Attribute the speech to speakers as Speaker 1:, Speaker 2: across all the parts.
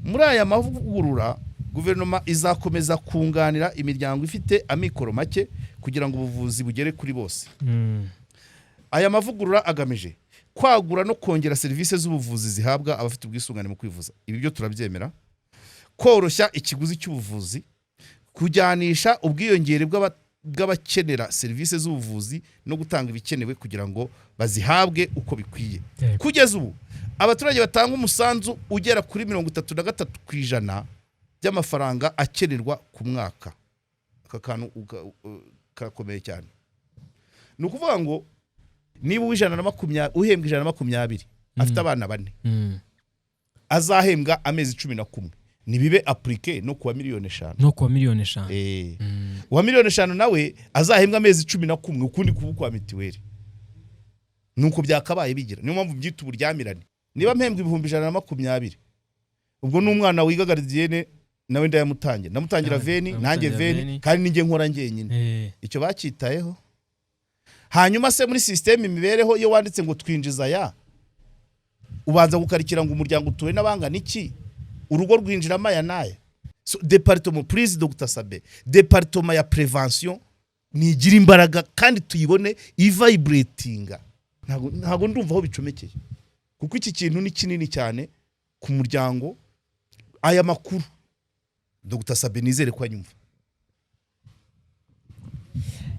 Speaker 1: Muri aya mavugurura, guverinoma izakomeza kunganira imiryango ifite amikoro make kugira ngo ubuvuzi bugere kuri bose. Aya mavugurura agamije kwagura no kongera serivisi z'ubuvuzi zihabwa abafite ubwisungane mu kwivuza, ibi byo turabyemera, koroshya ikiguzi cy'ubuvuzi, kujyanisha ubwiyongere bw'abakenera serivisi z'ubuvuzi no gutanga ibikenewe kugira ngo bazihabwe uko bikwiye. Kugeza ubu abaturage batanga umusanzu ugera kuri 33% by'amafaranga akenerwa ku mwaka. Aka kantu karakomeye cyane. Ni ukuvuga ngo niba uw'120 uhembwa 120 afite abana bane, azahembwa amezi 11, nibibe appliqué no kuwa miliyoni 5.
Speaker 2: No kuwa miliyoni 5.
Speaker 1: Uwa miliyoni 5 nawe azahembwa amezi 11, ukundi kuba kwa mituweli. Nuko byakabaye bigira. Niyo mpamvu byita uburyamirane. Niba mpembwa 120,000, ubwo n'umwana wiga gardienne nawe ndayamutangira, ndamutangira 20, nanjye
Speaker 2: ndamutangira
Speaker 1: 20.
Speaker 2: 20.
Speaker 1: Kandi ninjye nkora njyenyine. Icyo bacyitayeho. Hanyuma se muri système imibereho, iyo wanditse ngo twinjiza aya, ubanza gukarikira ngo umuryango utuwe n'abangana iki, urugo rwinjiramo aya n'aya. So, département, please, Dr Sabe, département ya prévention nigira imbaraga kandi tuyibone ivibratinga. Ntabwo ndumva aho bicomekeye, kuko iki kintu ni kinini cyane ku muryango. Aya makuru Dr Sabe nizere ko anyumva.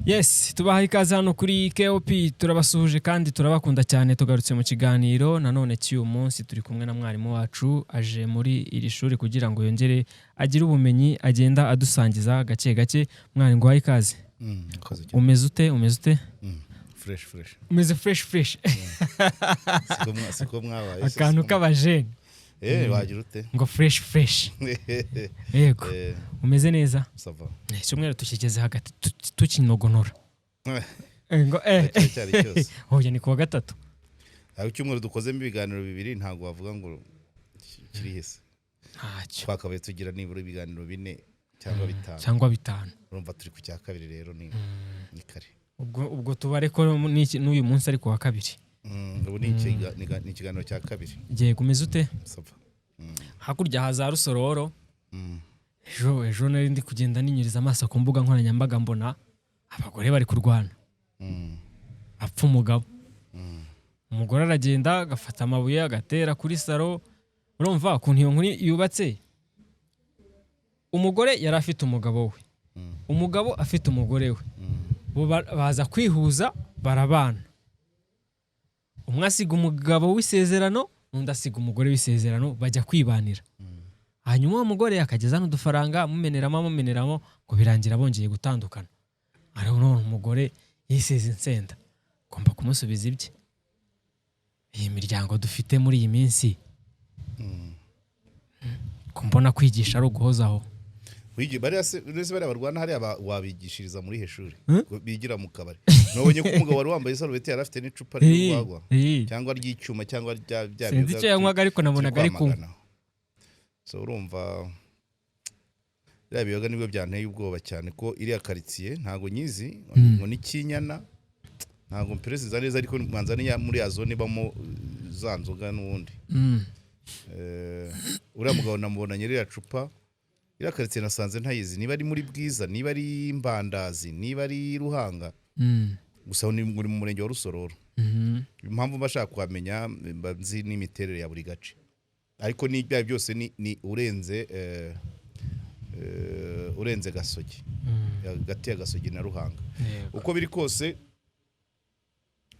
Speaker 2: Yes, tubaha ikaze hano kuri KOP. Turabasuhuje kandi turabakunda cyane. Tugarutse mu kiganiro nanone cy'uyu munsi, turi kumwe na mwarimu wacu, aje muri iri shuri kugira ngo yongere agire ubumenyi agenda adusangiza gake gake. Mwarimu, nguhaye ikaze. Umeze ute? Umeze ute?
Speaker 1: Fresh, fresh.
Speaker 2: Umeze fresh, fresh.
Speaker 1: Siko mwabaye?
Speaker 2: Akantu k'abajene.
Speaker 1: Wagira ute?
Speaker 2: Ngo fresh, fresh, yego. Umeze neza?
Speaker 1: Ça va.
Speaker 2: Icyumweru tukigeze hagati tukinogonora. Ngo
Speaker 1: Cyari cyose.
Speaker 2: Oya, ni kuwa gatatu.
Speaker 1: Aho icyumweru dukozemo ibiganiro bibiri, ntabwo wavuga ngo kirihese.
Speaker 2: Ntacyo.
Speaker 1: Twakabaye tugira nibura ibiganiro bine cyangwa bitanu.
Speaker 2: Cyangwa bitanu.
Speaker 1: Urumva turi ku cya kabiri rero, ni kare.
Speaker 2: Ubwo tubare ko n'uyu munsi ari kuwa kabiri.
Speaker 1: Ubu ni ikiganiro cya kabiri.
Speaker 2: Yego, umeze ute?
Speaker 1: Ça va.
Speaker 2: Hakurya haza Rusororo. Ejo ejo nari ndi kugenda ninyuriza amaso ku mbuga nkoranyambaga, mbona abagore bari kurwana, apfa umugabo. Umugore aragenda agafata amabuye agatera kuri salon. Urumva ukuntu iyo nkuru yubatse? Umugore yari afite umugabo we, umugabo afite umugore we. Bo baza kwihuza, barabana. Umwe asiga umugabo w'isezerano, undi asiga umugore w'isezerano, bajya kwibanira. Hanyuma uwo mugore akageza n'udufaranga amumeneramo, amumeneramo, ngo birangira bongeye gutandukana. Ariko none umugore yisize insenda, agomba kumusubiza ibye. Iyi miryango dufite muri iyi minsi, ko mbona kwigisha ari uguhozaho.
Speaker 1: Bariya se, uretse bariya barwana hariya, wabigishiriza muri he shuri?
Speaker 2: Hmm?
Speaker 1: Ko bigira mu kabari? Nabonye ko umugabo wari wambaye isarubeti yari afite n'icupa ry'urwagwa cyangwa ry'icyuma cyangwa rya bya
Speaker 2: Sinzi
Speaker 1: biyoga
Speaker 2: icyo yanywaga, ariko
Speaker 1: turi
Speaker 2: nabonaga ari kunywa.
Speaker 1: kwamagana. So urumva biriya biyoga nibwo byanteye ubwoba cyane, ko iriya karitsiye ntabwo nyizi, ngo ni Kinyana, ntabwo mperezida neza, ariko mbanza ni muri ya zone ibamo za nzoga n'ubundi. Uriya mugabo namubonanye ririya cupa. Iriya karitsiye nasanze ntayizi, niba ari muri Bwiza, niba ari Mbandazi, niba ari Ruhanga. Gusa ni muri mu murenge wa Rusororo. Impamvu mba nshaka kuhamenya, mba nzi n'imiterere ya buri gace, ariko ni bya byose ni urenze urenze Gasogi, hagati ya Gasogi na Ruhanga. Uko biri kose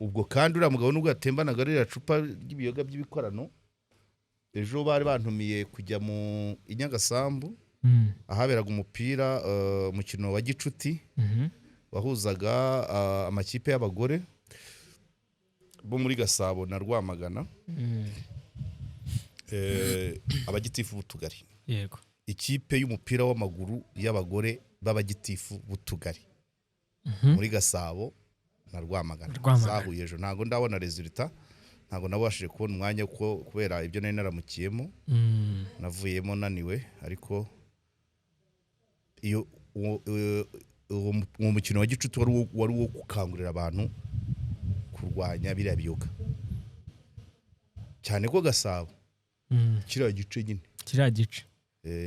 Speaker 1: ubwo, kandi uriya mugabo nubwo yatembanaga ririya cupa ry'ibiyoga by'ibikorano, ejo bari bantumiye kujya mu i Nyagasambu, ahaberaga umupira, umukino wa gicuti wahuzaga amakipe y'abagore bo muri Gasabo na Rwamagana, abagitifu b'utugari. Ikipe y'umupira w'amaguru y'abagore b'abagitifu b'utugari muri Gasabo na Rwamagana
Speaker 2: Rwamagana.
Speaker 1: zahuye ejo. Ntabwo ndabona résultat, ntabwo nabashije kubona umwanya kuko kubera ibyo nari naramukiyemo, navuyemo naniwe. Ariko iyo uwo mukino wa gicuti wari uwo gukangurira abantu kurwanya biriya biyoga, cyane ko Gasabo kiriya gice nyine
Speaker 2: Kiriya gice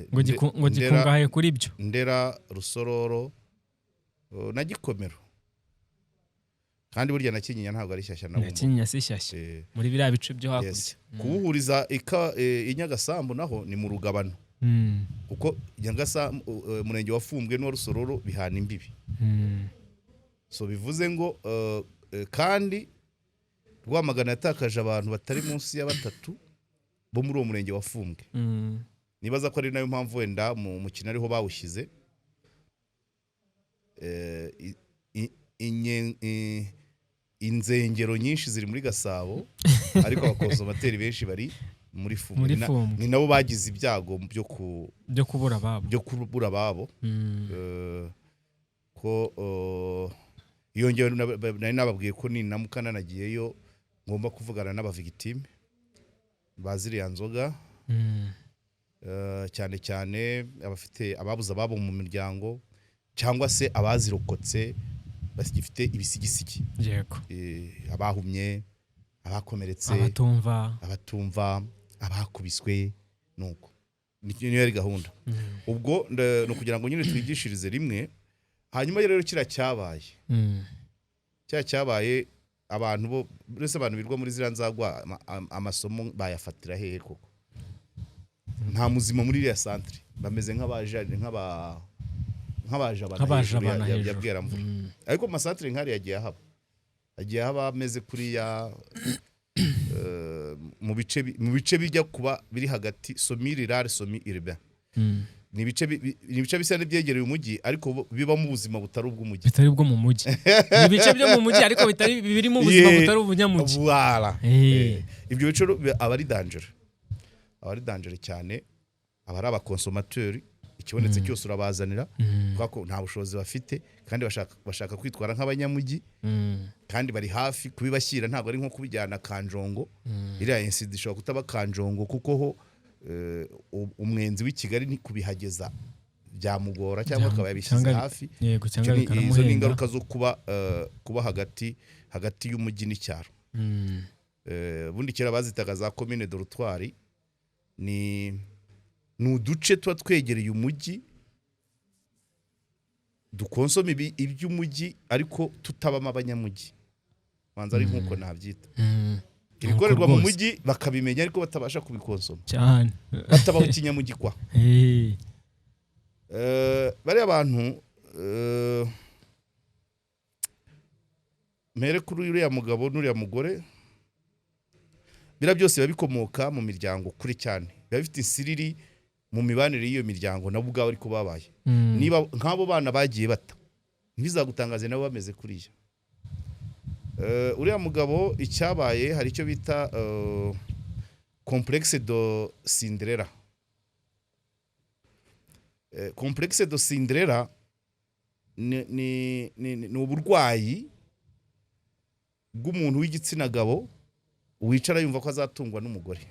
Speaker 2: ngo ngo gikungahaye kuri byo.
Speaker 1: Ndera, Rusororo na Gikomero. Kandi burya na Kinyinya ntabwo ari shyashya na
Speaker 2: Na Kinyinya si shyashya muri biriya bice byo hakurya.
Speaker 1: Yes. Kuwuhuriza i Nyagasambu naho ni mu Rugabano, kuko Nyagasambu, umurenge wa Fumbwe n'uwa Rusororo bihana imbibi. So bivuze ngo kandi Rwamagana yatakaje abantu batari munsi ya batatu bo muri uwo murenge wa Fumbwe. Nibaza ko ari nayo mpamvu wenda mu mukino ariho bawushyize. Inzengero nyinshi ziri muri Gasabo, ariko abaconsommateurs benshi bari muri Fumbwe.
Speaker 2: Muri
Speaker 1: Ni
Speaker 2: Fumbwe.
Speaker 1: Ni nabo bagize ibyago
Speaker 2: Byo kubura ababo.
Speaker 1: Byo kubura ababo. Ko iyo ngewe nari nababwiye ko ninamuka nanagiyeyo ngomba kuvugana n'abavictimes ba ziriya nzoga, cyane cyane abafite ababuze ababo mu miryango cyangwa se abazirokotse bagifite ibisigisigi, abahumye, abakomeretse,
Speaker 2: abatumva,
Speaker 1: abatumva, abakubiswe. Nuko niyo yari gahunda. Ubwo ni ukugira ngo nyine twigishirize rimwe. Hanyuma rero kiriya cyabaye, kiriya cyabaye, abantu bo uretse abantu birwa muri ziriya nzagwa, amasomo bayafatira hehe koko? Nta muzima muri iriya santere, bameze nk'abajabana hejuru
Speaker 2: Nk'abajabana
Speaker 1: ya
Speaker 2: hejuru.
Speaker 1: Bweramvura. Ariko mu masantere nk'ariya yagiye haba ameze kuriya, mu bice bijya kuba biri hagati, semi rural, semi urbain. Ni ibice bisa n'ibyegereye umujyi, ariko bibamo ubuzima butari ubw'umujyi.
Speaker 2: Bitari ubwo mu mujyi. Ni ibice byo mu mujyi ariko bitari birimo ubuzima butari ubunyamujyi.
Speaker 1: Voilà. Ibyo bice rero aba ari danger, aba ari danger cyane, aba ari abaconsommateurs, ikibonetse cyose urabazanira, kubera ko nta bushobozi bafite kandi bashaka kwitwara nk'abanyamujyi, kandi bari hafi kubibashyira. Ntabwo ari nko kubijyana Kanjongo. Iriya incident ishobora kutaba Kanjongo, kuko ho umwenzi w'i Kigali ni kubihageza byamugora, cyangwa akaba yabishyize hafi.
Speaker 2: Yego, cyangwa
Speaker 1: Icyo izo ni
Speaker 2: bikanamuhenda.
Speaker 1: ingaruka zo kuba hagati y'umujyi n'icyaro. Ubundi kera bazitaga za commune dortoir, ni uduce tuba twegereye umujyi, dukonsoma iby'umujyi ariko tutabamo abanyamujyi. Banza ari nk'uko nabyita. Ibikorerwa mu
Speaker 2: Nuko rwose.
Speaker 1: mujyi bakabimenya ariko batabasha kubikonsoma, batabaho ikinyamujyi kwa. Bariya bantu, mpere kuri uriya mugabo n'uriya mugore, biriya byose biba bikomoka mu miryango kure cyane, biba bifite insiriri mu mibanire y'iyo miryango nabo ubwabo ariko babaye. Niba nk'abo bana bagiye bata, ntibizagutangaze nabo bameze kuriya. Uriya mugabo icyabaye, hari icyo bita complexe de Cinderella. Complexe de Cinderella ni uburwayi bw'umuntu w'igitsina gabo wicara yumva ko azatungwa n'umugore,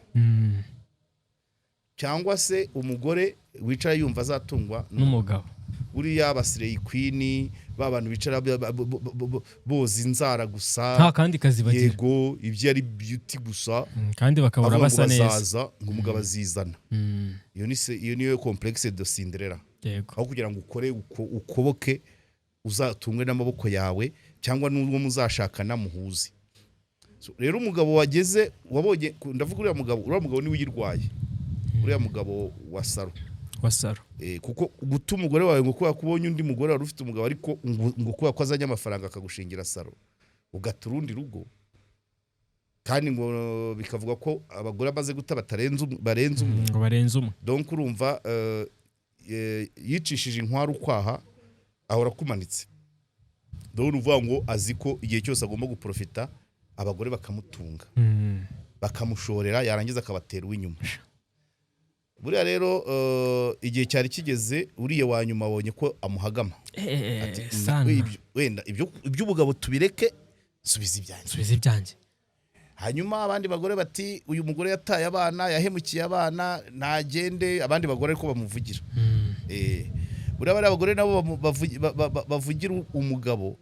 Speaker 1: cyangwa se umugore wicara yumva azatungwa
Speaker 2: n'umugabo.
Speaker 1: Buriya baslay queen, ba bantu bicara boza inzara gusa,
Speaker 2: nta kandi kazi bagira.
Speaker 1: Yego, ibyo ari beauty gusa.
Speaker 2: Kandi bakabura
Speaker 1: avuga ngo
Speaker 2: basa neza.
Speaker 1: Bazaza ngo umugabo azizana. Iyo niyo complexe de Cinderella. Aho kugira ngo ukore ukoboke uzatungwe n'amaboko yawe cyangwa n'uwo muzashakana muhuze. So, rero umugabo wageze wabonye, ndavuga uriya mugabo niwe uyirwaye, uriya mugabo wa saro.
Speaker 2: Wa saro.
Speaker 1: Kuko guta umugore wawe ngo kubera ko ubonye undi mugore wari ufite umugabo, ariko ngo kubera ko azanye amafaranga akagushingira saro, ugata urundi rugo, kandi ngo bikavuga ko abagore amaze guta batarenze barenze umwe.
Speaker 2: Ngo barenze umwe.
Speaker 1: Donc urumva, yicishije inkwaru ukwaha, ahora akumanitse. Donc uvuga ngo azi ko igihe cyose agomba guprofita abagore bakamutunga, bakamushorera, yarangiza akabatera uw'inyuma. Buriya rero igihe cyari kigeze, uriya wa nyuma abonye ko amuhagama. Ati,
Speaker 2: Sana.
Speaker 1: Wenda iby'ubugabo tubireke, subiza ibyanjye."
Speaker 2: Subiza ibyanjye.
Speaker 1: Hanyuma abandi bagore bati: "Uyu mugore yataye abana, yahemukiye abana, ntagende." Abandi bagore ariko bamuvugira. Buriya bariya bagore nabo bavugira umugabo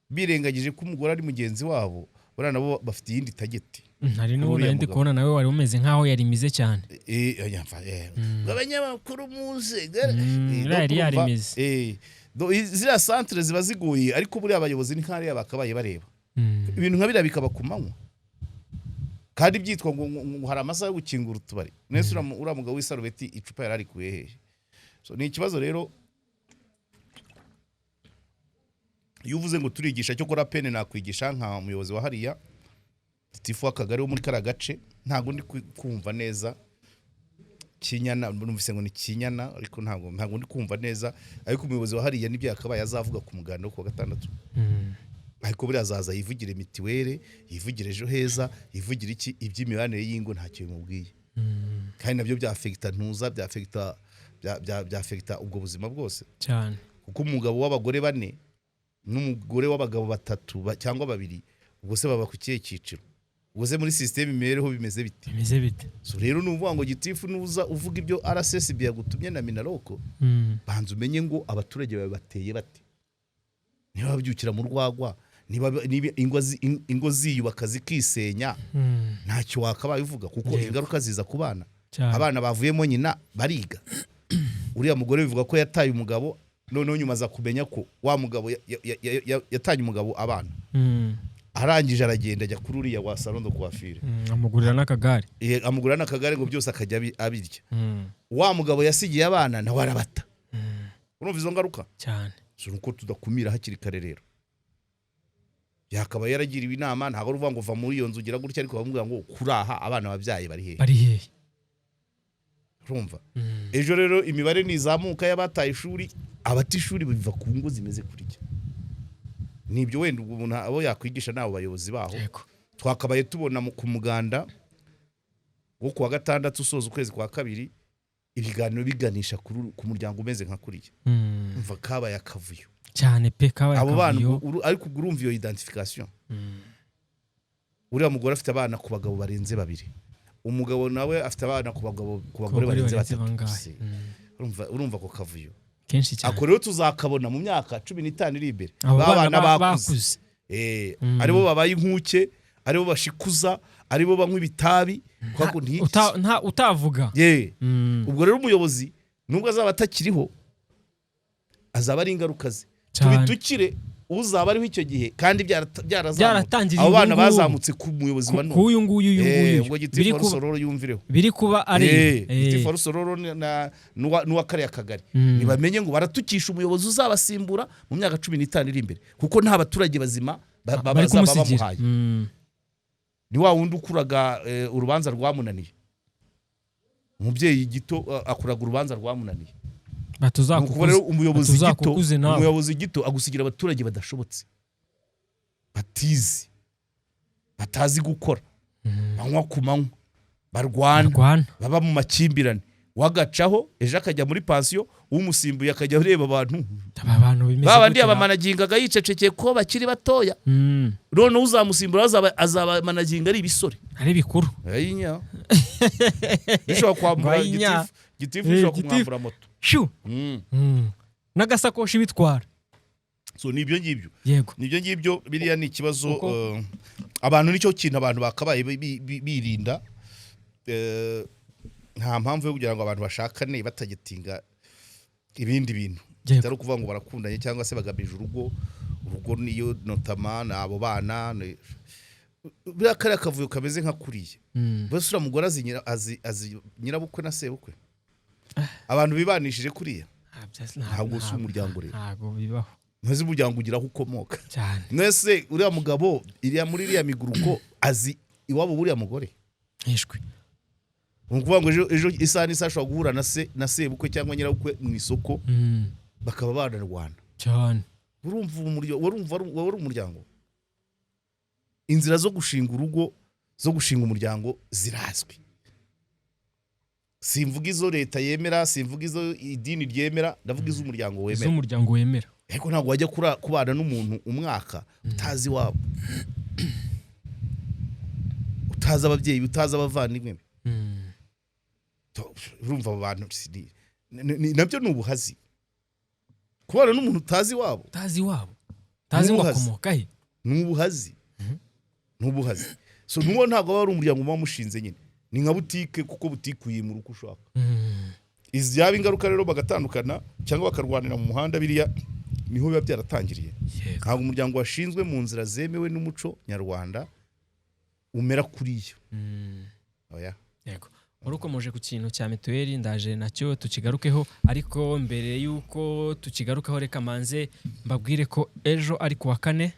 Speaker 1: birengagije ko umugore ari mugenzi wabo. Buriya nabo bafite iyindi target.
Speaker 2: Hari n'uwo
Speaker 1: Uriya
Speaker 2: nari ndi
Speaker 1: mugabo.
Speaker 2: kubona nawe wari umeze nk'aho yarimize cyane.
Speaker 1: Ngo abanyamakuru muze.
Speaker 2: Uriya yari
Speaker 1: Donc urumva,
Speaker 2: yarimize.
Speaker 1: Ziriya centre ziba zigoye, ariko buriya abayobozi ni nk'ariya bakabaye bareba ibintu nka biriya bikaba ku manywa, kandi byitwa ngo hari amasaha yo gukingura utubari. Nese uriya mugabo w'isarubeti icupa yari arikuye hehe? So ni ikibazo rero. Iyo uvuze ngo turigisha, cyo kora pene nakwigisha nka umuyobozi wa hariya, gitifu w'akagari wo muri kariya gace, ntabwo ndi kumva neza Kinyana. Numvise ngo ni Kinyana, ariko ntabwo ndi kumva neza. Ariko umuyobozi wa hariya nibyo yakabaye azavuga ku muganda wo kuwa gatandatu. Ariko buriya azaza yivugire mitiweli, yivugire Ejo Heza, yivugire iki. Iby'imibanire y'ingo ntacyo bimubwiye. Kandi nabyo byafekita ntuza byafekita byafekita ubwo buzima bwose.
Speaker 2: Cyane.
Speaker 1: Kuko umugabo w'abagore bane n'umugore w'abagabo batatu cyangwa babiri, ubwo se baba ku kihe cyiciro? Ubwo se muri système imibereho bimeze bite?
Speaker 2: Bimeze bite?
Speaker 1: So rero ni ukuvuga ngo gitifu, nuza uvuga ibyo RSSB yagutumye na MINALOC, banza umenye ngo abaturage bawe bateye bate, niba babyukira mu rwagwa, niba ingo ziyubaka zikisenya. Ntacyo wakabaye uvuga, kuko ingaruka ziza ku bana. Abana bavuyemo nyina bariga. Uriya mugore bivuga ko yataye umugabo, noneho nyuma aza kumenya ko wa mugabo yataye umugabo abana. Arangije aragenda ajya kuri uriya wa salon de coiffure.
Speaker 2: Amugurira n'akagare.
Speaker 1: Amugurira n'akagare, ngo byose akajya abirya. Wa mugabo yasigiye abana nawe arabata. Urumva izo ngaruka?
Speaker 2: Cyane.
Speaker 1: Si uko tudakumira hakiri kare rero, yakaba yaragiriwe inama. Ntabwo ari ukuvuga ngo va muri iyo nzu ugira gutya, ariko bamubwira ngo kuraha abana babyaye bari hehe?
Speaker 2: Bari hehe?
Speaker 1: Urumva? Ejo rero imibare nizamuka y'abataye ishuri, abata ishuri biva ku ngo zimeze kuriya. Nibyo wenda ubwo umuntu abo yakwigisha n'abo bayobozi baho. Twakabaye tubona ku muganda wo kuwa gatandatu usoza ukwezi kwa kabiri ibiganiro biganisha ku muryango umeze nka kuriya. Umva, kabaye akavuyo.
Speaker 2: Cyane pe, kabaye
Speaker 1: Abo bana
Speaker 2: akavuyo.
Speaker 1: Ariko ubwo urumva iyo identification, uriya mugore afite abana ku bagabo barenze babiri, umugabo nawe afite abana ku bagabo ku
Speaker 2: Ku
Speaker 1: bagore
Speaker 2: bagore
Speaker 1: barenze
Speaker 2: barenze
Speaker 1: batatu.
Speaker 2: bangahe?
Speaker 1: Urumva ako kavuyo?
Speaker 2: Kenshi cyane.
Speaker 1: Ako rero tuzakabona mu myaka 15 iri imbere.
Speaker 2: Abo
Speaker 1: ba
Speaker 2: bana
Speaker 1: bana bakuze.
Speaker 2: Bakuze.
Speaker 1: Aribo babaye inkuke, aribo bashikuza, aribo banywa ibitabi, kubera ko
Speaker 2: Utavuga.
Speaker 1: Ye. Ubwo rero umuyobozi nubwo azaba atakiriho, azaba ari ingaruka ze. Tubitukire uzaba ariho icyo gihe, kandi byarazamutse.
Speaker 2: Byaratangiriye
Speaker 1: Abo bana
Speaker 2: ubu ngubu.
Speaker 1: bazamutse ku muyobozi wa none.
Speaker 2: K'uyu nguyu, uyu nguyu.
Speaker 1: Ubwo gitifu
Speaker 2: Biri
Speaker 1: wa
Speaker 2: kuba
Speaker 1: Rusororo yumvireho.
Speaker 2: Biri kuba ari
Speaker 1: Gitifu wa Rusororo n'uwa kariya kagari, ntibamenye ngo baratukisha umuyobozi uzabasimbura mu myaka 15 iri imbere, kuko nta baturage bazima
Speaker 2: bari
Speaker 1: bazaba
Speaker 2: kumusigira.
Speaker 1: bamuhaye. Ni wa wundi ukuraga urubanza rwamunaniye. Umubyeyi gito akuraga urubanza rwamunaniye. Ni ukuvuga rero umuyobozi gito,
Speaker 2: Batuzakukuze nawe.
Speaker 1: umuyobozi gito agusigira abaturage badashobotse, batize, batazi gukora, banywa ku manywa, barwana,
Speaker 2: Barwana.
Speaker 1: baba mu makimbirane. Wagacaho ejo akajya muri pansiyo, umusimbuye akajya areba abantu
Speaker 2: Aba bantu bimeze
Speaker 1: ba bandi
Speaker 2: gute na?
Speaker 1: yabamanagingaga yicecekeye ko bakiri batoya. Noneho uzamusimbura azabamanaginga ari ibisore.
Speaker 2: Ari bikuru.
Speaker 1: Ayinya, bishobora kwambura.
Speaker 2: Ayinya.
Speaker 1: Gitifu bishobora
Speaker 2: Gitifu.
Speaker 1: kumwambura moto.
Speaker 2: Shu. N'agasakoshi bitwara.
Speaker 1: So ni ibyo ngibyo. Nibyo ngibyo, biriya ni ikibazo. Abantu, nicyo kintu abantu bakabaye birinda. Nta mpamvu yo kugira ngo abantu bashakane batagitinga ibindi bintu, bitari ukuvuga ngo barakundanye cyangwa se bagamije urugo. Urugo niyo notama ni abo bana buriya kariya kavuyo kameze nka kuriya. Mbese uriya mugore azi nyirabukwe na sebukwe? Abantu bibanishije kuriya? Ntabwo si umuryango rero.
Speaker 2: Ntabwo bibaho.
Speaker 1: Ntuzi umuryango ugira aho ukomoka.
Speaker 2: Cyane.
Speaker 1: Mwese uriya mugabo iriya muri iriya miguruko azi iwabo buriya mugore?
Speaker 2: Ishwi.
Speaker 1: Ni ukuvuga ngo ejo isaha n'isaha ashobora guhura na se na sebukwe cyangwa nyirabukwe mu isoko, bakaba banarwana.
Speaker 2: Cyane.
Speaker 1: Urumva urumva wari umuryango? Inzira zo gushinga urugo, zo gushinga umuryango zirazwi. Simvuga izo leta yemera, simvuga izo idini ryemera, ndavuga iz'umuryango wemera.
Speaker 2: Iz'umuryango wemera.
Speaker 1: Ariko ntabwo wajya kubana n'umuntu umwaka utazi iwabo, utazi ababyeyi, utazi abavandimwe be. Urumva abo bantu nabyo ni ubuhazi, kubana n'umuntu utazi iwabo.
Speaker 2: Utazi iwabo, utazi ngo
Speaker 1: N'ubuhazi.
Speaker 2: akomoka he.
Speaker 1: Ni ubuhazi. Ntubuhaze. So nuwo ntabwo aba ari umuryango muba mushinze nyine, ni nka butike, kuko butike uyimura uko ushaka. Izi yaba ingaruka rero, bagatandukana cyangwa bakarwanira mu muhanda, biriya niho biba byaratangiriye. Ntabwo umuryango washinzwe mu nzira zemewe n'umuco nyarwanda umera kuriya. Oya.
Speaker 2: Yego, wari ukomeje ku kintu cya mituweli, ndaje nacyo tukigarukeho, ariko mbere y'uko tukigarukaho reka manze mbabwire ko ejo ari ku wa kane.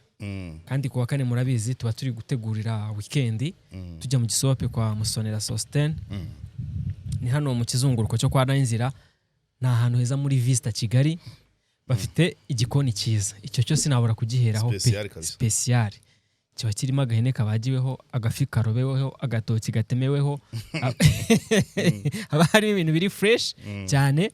Speaker 2: Kandi ku wa kane murabizi tuba turi gutegurira wikendi, tujya mu gisope kwa Musonera Sositene. Ni hano mu kizunguruko cyo kwa Nayinzira, ni ahantu heza muri Vista Kigali, bafite igikoni cyiza, icyo cyo sinabura kugiheraho pe.
Speaker 1: Special kabisa.
Speaker 2: Special, kiba kirimo agahene kabagiweho, agafi karobeweho, agatoki gatemeweho, haba harimo ibintu biri fresh cyane.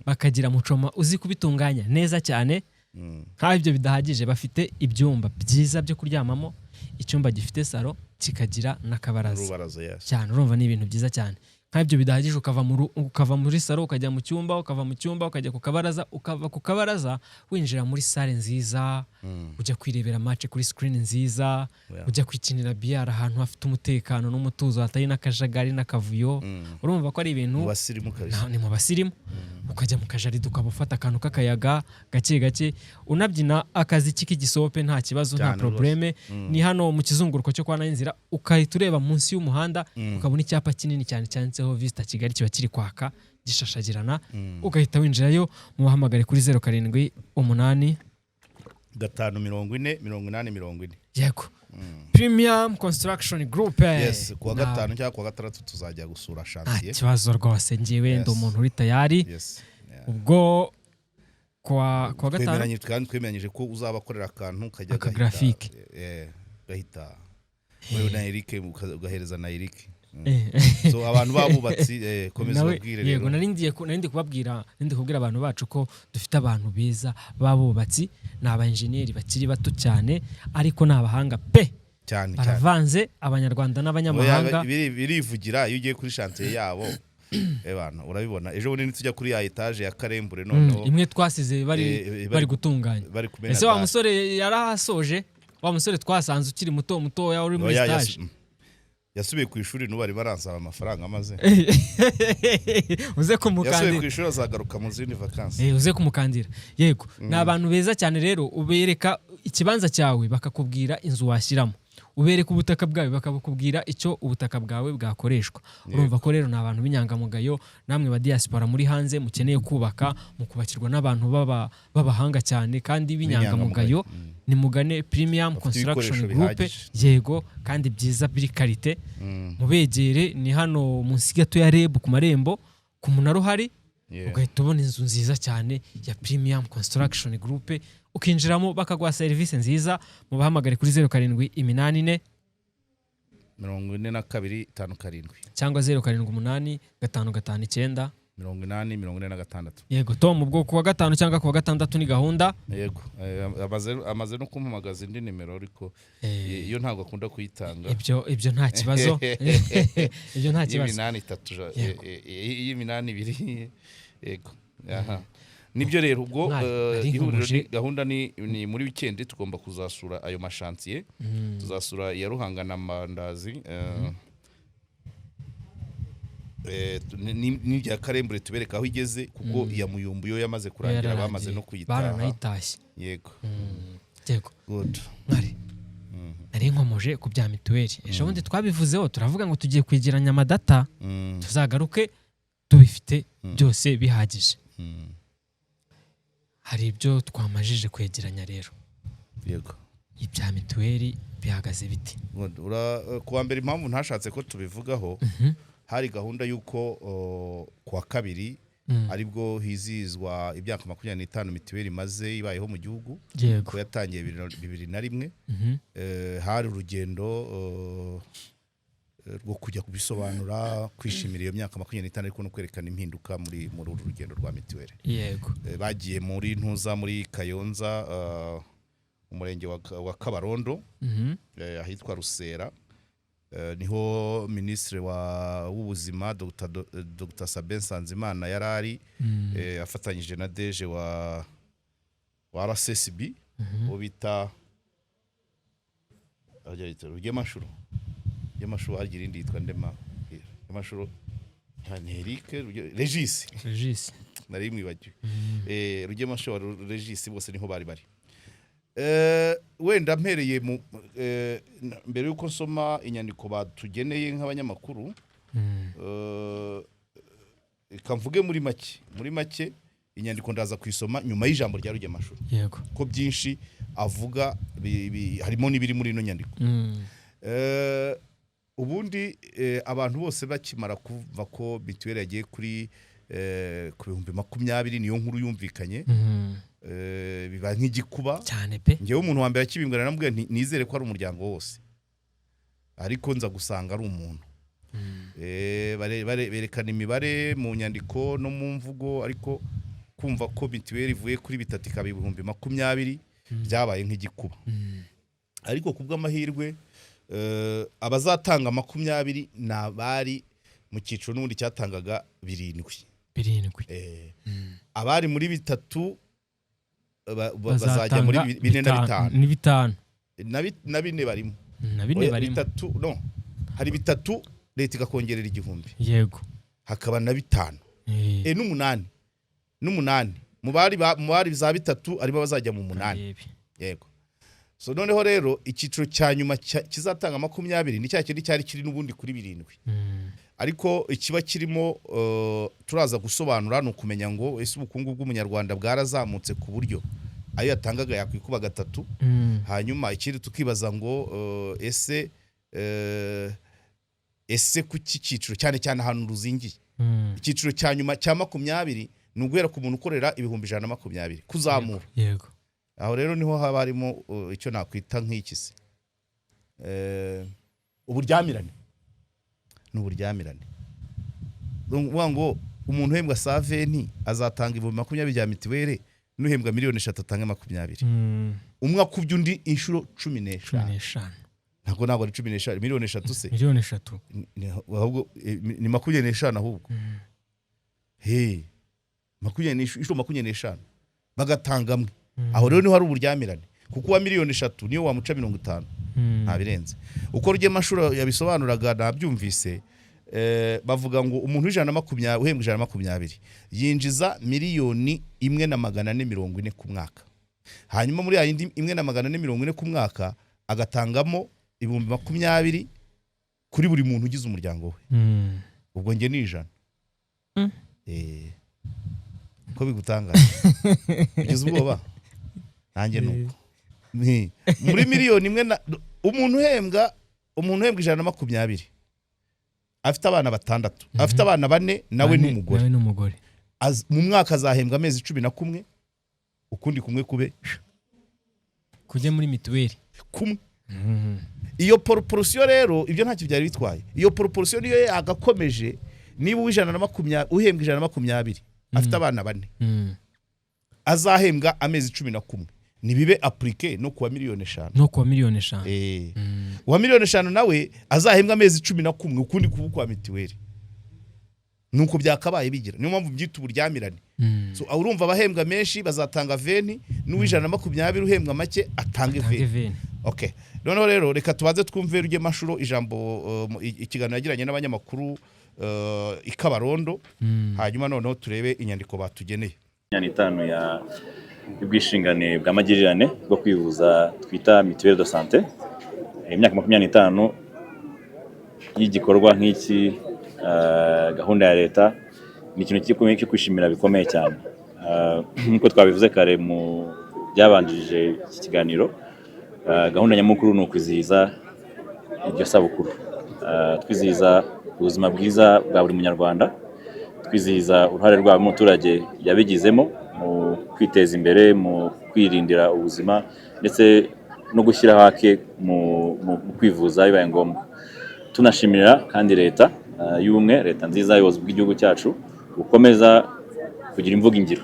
Speaker 2: Bakagira mucoma uzi kubitunganya neza cyane. Nk'aho ibyo bidahagije, bafite ibyumba byiza byo kuryamamo, icyumba gifite salo kikagira n'akabaraza.
Speaker 1: Urubaraza, yes.
Speaker 2: Cyane, urumva ni ibintu byiza cyane. Nk'aho ibyo bidahagije, ukava muri salo ukajya mu cyumba, ukava mu cyumba ukajya ku kabaraza, ukava ku kabaraza winjira muri salle nziza, ujya kwirebera match kuri screen nziza, ujya kwikinira biyari ahantu hafite umutekano n'umutuzo, hatari n'akajagari n'akavuyo. Urumva ko ari ibintu
Speaker 1: Mu basirimu kabisa.
Speaker 2: Ni mu basirimu. Ukajya mu kajardin, ukaba ufata akantu k'akayaga gake gake, unabyina akaziki k'igisope, nta kibazo, nta
Speaker 1: Cyane.
Speaker 2: problème. Ni hano mu kizunguruko cyo kwa Nayinzira, ukahita ureba munsi y'umuhanda, ukabona icyapa kinini cyane cyanditseho Vista Kigali, kiba kiri kwaka gishashagirana, ugahita winjirayo. Mubahamagare kuri 078
Speaker 1: 5 40 80 40.
Speaker 2: Yego, Premium Construction Group.
Speaker 1: Yes, kuwa gatanu cyangwa kuwa gatandatu tuzajya gusura
Speaker 2: Nta
Speaker 1: chantier.
Speaker 2: kibazo rwose, ngewe ndi umuntu uri tayari. Ubwo kuwa gatanu.
Speaker 1: Twemeranye, kandi twemeranyije ko uzabakorera akantu kajya
Speaker 2: Aka
Speaker 1: gahita
Speaker 2: graphique.
Speaker 1: Gahita wowe na Eric ugahereza na Eric. So abantu babubatsi, komeza
Speaker 2: Nawe
Speaker 1: ubabwire
Speaker 2: yego.
Speaker 1: Rero
Speaker 2: Nari ngiye kubabwira, nari ndi kubwira abantu bacu ko dufite abantu beza b'abubatsi, ni aba enjeniyeri bakiri bato cyane, ariko ni abahanga pe.
Speaker 1: Cyane cyane.
Speaker 2: Baravanze, abanyarwanda n'abanyamahanga.
Speaker 1: Oya, birivugira iyo ugiye kuri chantier yabo, ebana urabibona. Ejo bundi nitujya kuri ya étage ya Karembure, noneho
Speaker 2: Imwe twasize bari bari gutunganya.
Speaker 1: Bari kumena
Speaker 2: Ese wa
Speaker 1: dalle.
Speaker 2: musore yarahasoje, wa musore twasanze ukiri muto mutoya uri muri
Speaker 1: Oya,
Speaker 2: stage?
Speaker 1: Yasubiye ku ishuri, n'ubu bari baransaba amafaranga amaze.
Speaker 2: Uze
Speaker 1: Yasubiye
Speaker 2: kumukandira.
Speaker 1: ku ishuri, azagaruka mu zindi vacances.
Speaker 2: Uze kumukandira. Yego, ni abantu beza cyane rero. Ubereka ikibanza cyawe bakakubwira inzu washyiramo, ubereka ubutaka bwawe bakakubwira icyo ubutaka bwawe bwakoreshwa. Urumva ko rero ni abantu b'inyangamugayo. Namwe ba diaspora muri hanze mukeneye kubaka, mukubakirwa n'abantu b'abahanga cyane kandi b'inyangamugayo, nimugane Premium
Speaker 1: Bafite
Speaker 2: Construction
Speaker 1: ibikoresho
Speaker 2: Group.
Speaker 1: bihagije.
Speaker 2: Yego, kandi byiza biri qualité. Mubegere, ni hano munsi gato ya REB, ku marembo, ku munara uhari, ugahita ubona inzu nziza cyane ya Premium Construction Group, ukinjiramo bakaguha serivisi nziza. Mubahamagare kuri 0784
Speaker 1: 42 57
Speaker 2: cyangwa 078 559
Speaker 1: 80 46.
Speaker 2: Yego Tom, ubwo kuwa gatanu cyangwa kuwa gatandatu ni gahunda.
Speaker 1: Yego, amaze no kumpamagaza indi nimero, ariko iyo ntabwo akunda kuyitanga.
Speaker 2: Ibyo nta kibazo, ibyo nta kibazo.
Speaker 1: Y'iminani itatu
Speaker 2: Yego.
Speaker 1: y'iminani ibiri, yego. Aha nibyo rero ubwo
Speaker 2: Mwari, nari
Speaker 1: ihuriro
Speaker 2: nkomeje.
Speaker 1: gahunda ni muri weekend tugomba kuzasura ayo machantier, tuzasura iya Ruhanga na Mandazi, n'irya Karembure, tubereka aho igeze, kuko iya Muyumbu yo yamaze kurangira, bamaze no kuyitaha.
Speaker 2: Baranayitashye.
Speaker 1: Yego.
Speaker 2: Yego.
Speaker 1: Good.
Speaker 2: Mwari, nari nkomoje ku bya mituweli. Ejo bundi twabivuzeho, turavuga ngo tugiye kwegeranya amadata, tuzagaruke tubifite byose bihagije. Hari ibyo twamajije kwegeranya rero. Ibya mituweli bihagaze biti?
Speaker 1: Good. Kuwa mbere, impamvu ntashatse ko tubivugaho, hari gahunda y'uko kuwa kabiri aribwo hizihizwa imyaka 25 mituweli imaze ibayeho mu gihugu, ko yatangiye 2001. Hari urugendo rwo kujya kubisobanura, kwishimira iyo myaka 25, ariko no kwerekana impinduka muri uru rugendo rwa mituweli. Bagiye muri ntuza, muri Kayonza, umurenge wa Kabarondo, ahitwa Rusera. Niho minisitiri w'ubuzima Dr Sabin Nsanzimana yari ari, afatanyije na DG wa RSSB, uwo bita Arya yitwa Rugemanshuro. Rugemanshuro harya irindi yitwa Ndema. Rugemanshuro ni Eric Regis.
Speaker 2: Regis.
Speaker 1: Nari mwibagiwe. Rugemanshuro Regis, bose niho bari bari. Wenda mpereye mu mbere yuko nsoma inyandiko batugeneye nk'abanyamakuru, reka mvuge muri make inyandiko ndaza kuyisoma nyuma y'ijambo rya Rugemanshuro, ko byinshi avuga harimo n'ibiri muri ino nyandiko. Ubundi abantu bose bakimara kuva ko mituweli yagiye kuri ku 20,000, niyo nkuru yumvikanye, biba nk'igikuba
Speaker 2: cyane pe.
Speaker 1: Ngewe umuntu wa mbere akibimbwira namubwiye nti nizere ko ari umuryango wose, ariko nza gusanga ari umuntu. Berekana imibare mu nyandiko no mu mvugo, ariko kumva ko mituweli ivuye kuri bitatu ikaba 20,000 byabaye nk'igikuba. Ariko ku bw'amahirwe, abazatanga 20 ni abari mu cyiciro n'ubundi cyatangaga birindwi.
Speaker 2: Birindwi.
Speaker 1: Abari muri bitatu bazajya muri bine na bitanu.
Speaker 2: Ni bitanu.
Speaker 1: Na bine barimo.
Speaker 2: Na bine
Speaker 1: Oya,
Speaker 2: barimo.
Speaker 1: Bitatu no hari bitatu, leta igakongerera 1000, hakaba na bitanu, n'umunani mu bari za bitatu harimo abazajya mu munani.
Speaker 2: Karebe.
Speaker 1: Yego. So noneho rero icyiciro cya nyuma kizatanga 20 ni cya kindi cyari kiri n'ubundi kuri birindwi. Ariko ikiba kirimo, turaza gusobanura, ni ukumenya ngo ese ubukungu bw'umunyarwanda bwarazamutse ku buryo ayo yatangaga yakwikuba gatatu? Hanyuma ikindi tukibaza ngo ese kuki cyiciro cyane cyane ahantu ruzingiye, icyiciro cya nyuma cya 20 ni uguhera ku muntu ukorera 120,000 kuzamura. Aho rero niho haba harimo icyo nakwita nk'iki se, uburyamirane. Ni uburyamirane. Ni ukuvuga ngo umuntu uhembwa 120 azatanga 20,000 bya mituweli, n'uhembwa miliyoni 3 atanga 20. Umwe akubye undi inshuro cumi
Speaker 2: cumi
Speaker 1: n'eshanu.
Speaker 2: N'eshanu.
Speaker 1: Ntabwo ari 15, miliyoni 3 se?
Speaker 2: Miliyoni 3.
Speaker 1: Ahubwo ni 25 ahubwo. He, inshuro 25 bagatanga amwe. Aho rero niho hari uburyamirane, kuko uwa miliyoni 3 niyo wamuca 50, nta birenze. Uko Rugemanshuro yabisobanuraga nabyumvise, bavuga ngo umuntu w'120 uhembwa 120 yinjiza 1,440,000 ku mwaka. Hanyuma muri ya yindi 1,440,000 ku mwaka agatangamo 20,000 kuri buri muntu ugize umuryango we. Ubwo njye ni 100. Ko bigutangaje, ugize ubwoba? Nanjye nuko. Muri miliyoni 1 na umuntu uhembwa 120 afite abana batandatu, afite abana bane nawe
Speaker 2: Bane,
Speaker 1: n'umugore,
Speaker 2: nawe n'umugore.
Speaker 1: Mu mwaka azahembwa amezi 11, ukundi kumwe kube
Speaker 2: kujya muri mituweli.
Speaker 1: Kumwe. Iyo proportion rero, ibyo ntacyo byari bitwaye. Iyo proportion niyo yagakomeje. Niba uw'120 uhembwa 120 afite abana bane, azahembwa amezi 11, nibibe appliqué no kuwa miliyoni 5.
Speaker 2: No kuwa miliyoni 5.
Speaker 1: Uwa miliyoni 5 nawe azahembwa amezi 11, ukundi kuba kwa mituweli. Nuko byakabaye bigira. Niyo mpamvu byita uburyamirane. So urumva abahembwa menshi bazatanga 20, n'uw'120 uhembwa make atange
Speaker 2: atange
Speaker 1: 20.
Speaker 2: 20.
Speaker 1: Okay, noneho rero reka tubanze twumve Rugemanshuro ijambo, ikiganiro yagiranye n'abanyamakuru i Kabarondo, hanyuma noneho turebe inyandiko batugeneye.
Speaker 3: 25 ya y'ubwishingane bwa magirirane bwo kwivuza twita mutuelle de santé. Imyaka 25 y'igikorwa nk'iki, gahunda ya leta, ni ikintu gikomeye cyo kwishimira bikomeye cyane. Nk'uko twabivuze kare mu byabanjirije iki kiganiro, gahunda nyamukuru ni ukwizihiza iryo sabukuru. Twizihiza ubuzima bwiza bwa buri munyarwanda, twizihiza uruhare rwabo umuturage yabigizemo mu kwiteza imbere, mu kwirindira ubuzima ndetse no gushyiraho ake mu kwivuza bibaye ngombwa. Tunashimira kandi leta y'ubumwe, leta nziza, y'ubuyobozi bw'igihugu cyacu bukomeza kugira imvugo ingiro,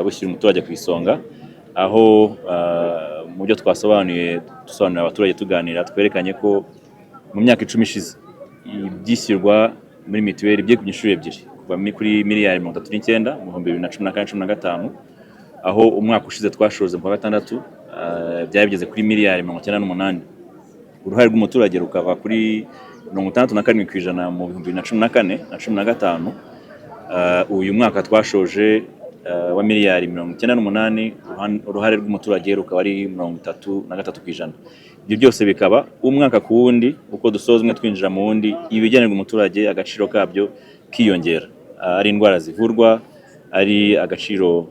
Speaker 3: bushyira umuturage ku isonga, aho mu byo twasobanuye, dusobanurira abaturage, tuganira, twerekanye ko mu myaka 10 ishize ibyishyurwa muri mituweli byikubye inshuro ebyiri, kuva kuri miliyari 39 mu 2014, 15, aho umwaka ushize twashoje mu kwa gatandatu, byari bigeze kuri miliyari 98. Uruhare rw'umuturage rukava kuri 67% mu 2014 na 15. Uyu mwaka twashoje wa miliyari 98, uruhare rw'umuturage rukaba ari 33%. Ibyo byose bikaba umwaka ku wundi, uko dusoza umwe twinjira mu wundi, ibigenerwa umuturage agaciro kabyo kiyongera. Ari indwara zivurwa, ari agaciro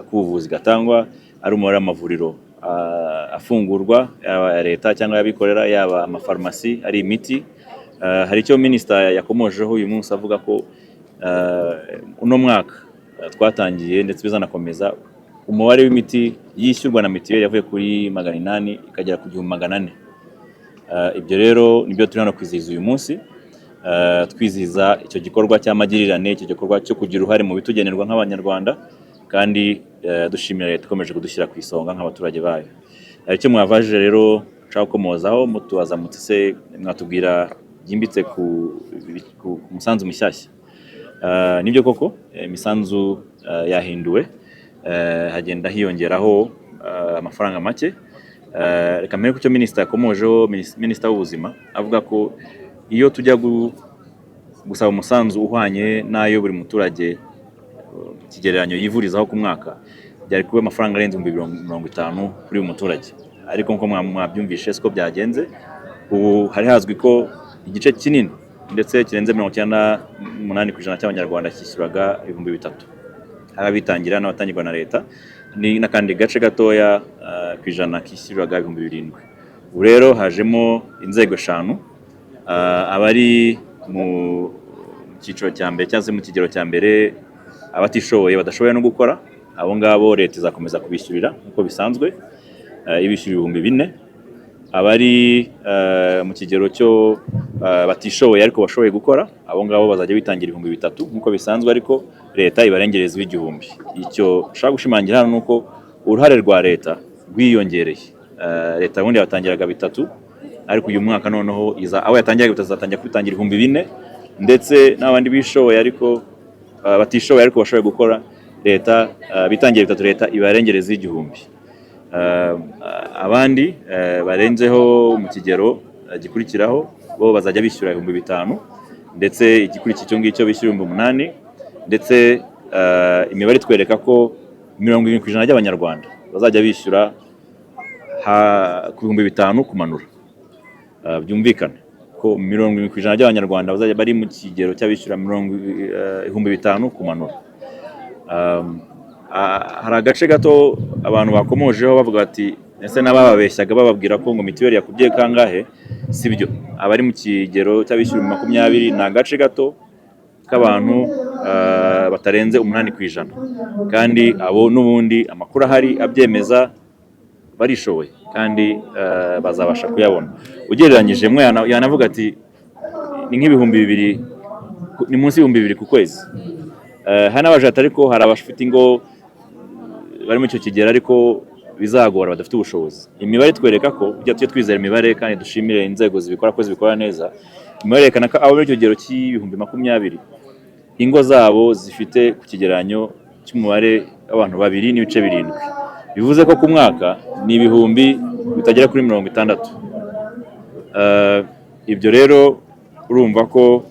Speaker 3: k'ubuvuzi gatangwa, ari umubare w'amavuriro afungurwa, yaba aya leta cyangwa ay'abikorera, yaba amafarumasi, ari imiti. Hari icyo minisita yakomojeho uyu munsi avuga ko uno mwaka twatangiye ndetse bizanakomeza, umubare w'imiti yishyurwa na mituweli yavuye kuri 800 ikagera ku 1400. Ibyo rero nibyo turi hano kwizihiza uyu munsi. Twizihiza icyo gikorwa cy'amagirirane, icyo gikorwa cyo kugira uruhare mu bitugenerwa nk'Abanyarwanda, kandi dushimira leta ikomeje kudushyira ku isonga nk'abaturage bayo. Hari icyo mwavajije rero nshaka gukomozaho, mutubaza muti: "Se mwatubwira byimbitse ku musanzu mushyashya?" Nibyo koko, imisanzu yahinduwe, hagenda hiyongeraho amafaranga make. Reka mbere ku cyo minisita yakomojeho, minisita w'ubuzima, avuga ko iyo tujya gusaba umusanzu uhwanye n'ayo buri muturage ikigereranyo yivurizaho ku mwaka, byari kuba amafaranga arenze 50,000 kuri buri muturage. Ariko nk'uko mwabyumvishe, siko byagenze. Ubu hari hazwi ko igice kinini ndetse kirenze 98% cy'Abanyarwanda cyishyuraga 3000, hari abitangira n'abatangirwa na leta, ni n'akandi gace gatoya ku ijana kishyurwaga 7000. Ubu rero hajemo inzego eshanu: abari mu cyiciro cya mbere cyangwa se mu kigero cya mbere, abatishoboye badashoboye no gukora, abo ngabo leta izakomeza kubishyurira nk'uko bisanzwe, ibishyura 4000. Abari mu kigero cyo batishoboye ariko bashoboye gukora, abo ngabo bazajya bitangira 3000 nk'uko bisanzwe, ariko leta ibarengereza 1000. Icyo nshaka gushimangira hano ni uko uruhare rwa leta rwiyongereye. Leta ubundi yatangiraga bitatu, ariko uyu mwaka noneho iza aho yatangiraga bitatu izatangira kubitangira 4000, ndetse n'abandi bishoboye ariko batishoboye ariko bashoboye gukora, leta bitangira bitatu, leta ibarengereza 1000. Abandi barenzeho mu kigero gikurikiraho bo bazajya bishyura 5000, ndetse igikurikiye icyo ngicyo bishyura 8000. Ndetse imibare itwereka ko 70% by'Abanyarwanda bazajya bishyura ku 5000 kumanura. Byumvikane ko 70% by'Abanyarwanda bazajya bari mu kigero cy'abishyura 5000 kumanura. Hari agace gato abantu bakomojeho bavuga bati: "Ese n'abababeshyaga bababwira ko ngo mituweli yakubye kangahe?" Si byo. Abari mu kigero cy'abishyura 20,000 ni agace gato k'abantu batarenze 8%, kandi abo n'ubundi amakuru ahari abyemeza barishoboye kandi bazabasha kuyabona. Ugereranyije mwe yanavuga ati ni nk'ibihumbi 2, ni munsi y'ibihumbi 2 ku kwezi. Hari n'abaje ati ariko hari abafite ingo bari muri icyo kigero ariko bizagora, badafite ubushobozi. Imibare itwereka ko ujya tujye twizera imibare kandi dushimire inzego zibikora ko zibikora neza. Imibare yerekana ko abo muri icyo kigero cy'ibihumbi 20, ingo zabo zifite ku kigereranyo cy'umubare w'abantu 2.7, bivuze ko ku mwaka ni ibihumbi bitagera kuri 60. Ibyo rero urumva ko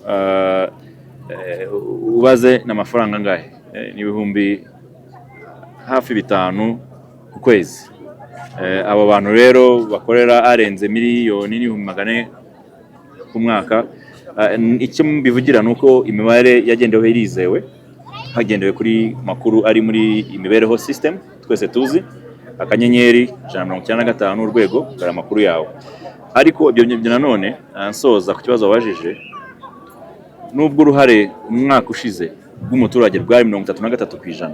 Speaker 3: ubaze n'amafaranga angahe? Ni ibihumbi hafi 5 ku kwezi. Abo bantu rero bakorera arenze miliyoni n'ibihumbi 400 ku mwaka. Icyo mbivugira ni uko imibare yagendeweho irizewe, hagendewe kuri makuru ari muri imibereho system twese tuzi, *195#, dore amakuru yawe. Ariko ibyo nanone, nsoza ku kibazo wabajije, nubwo uruhare umwaka ushize rw'umuturage rwari 33%,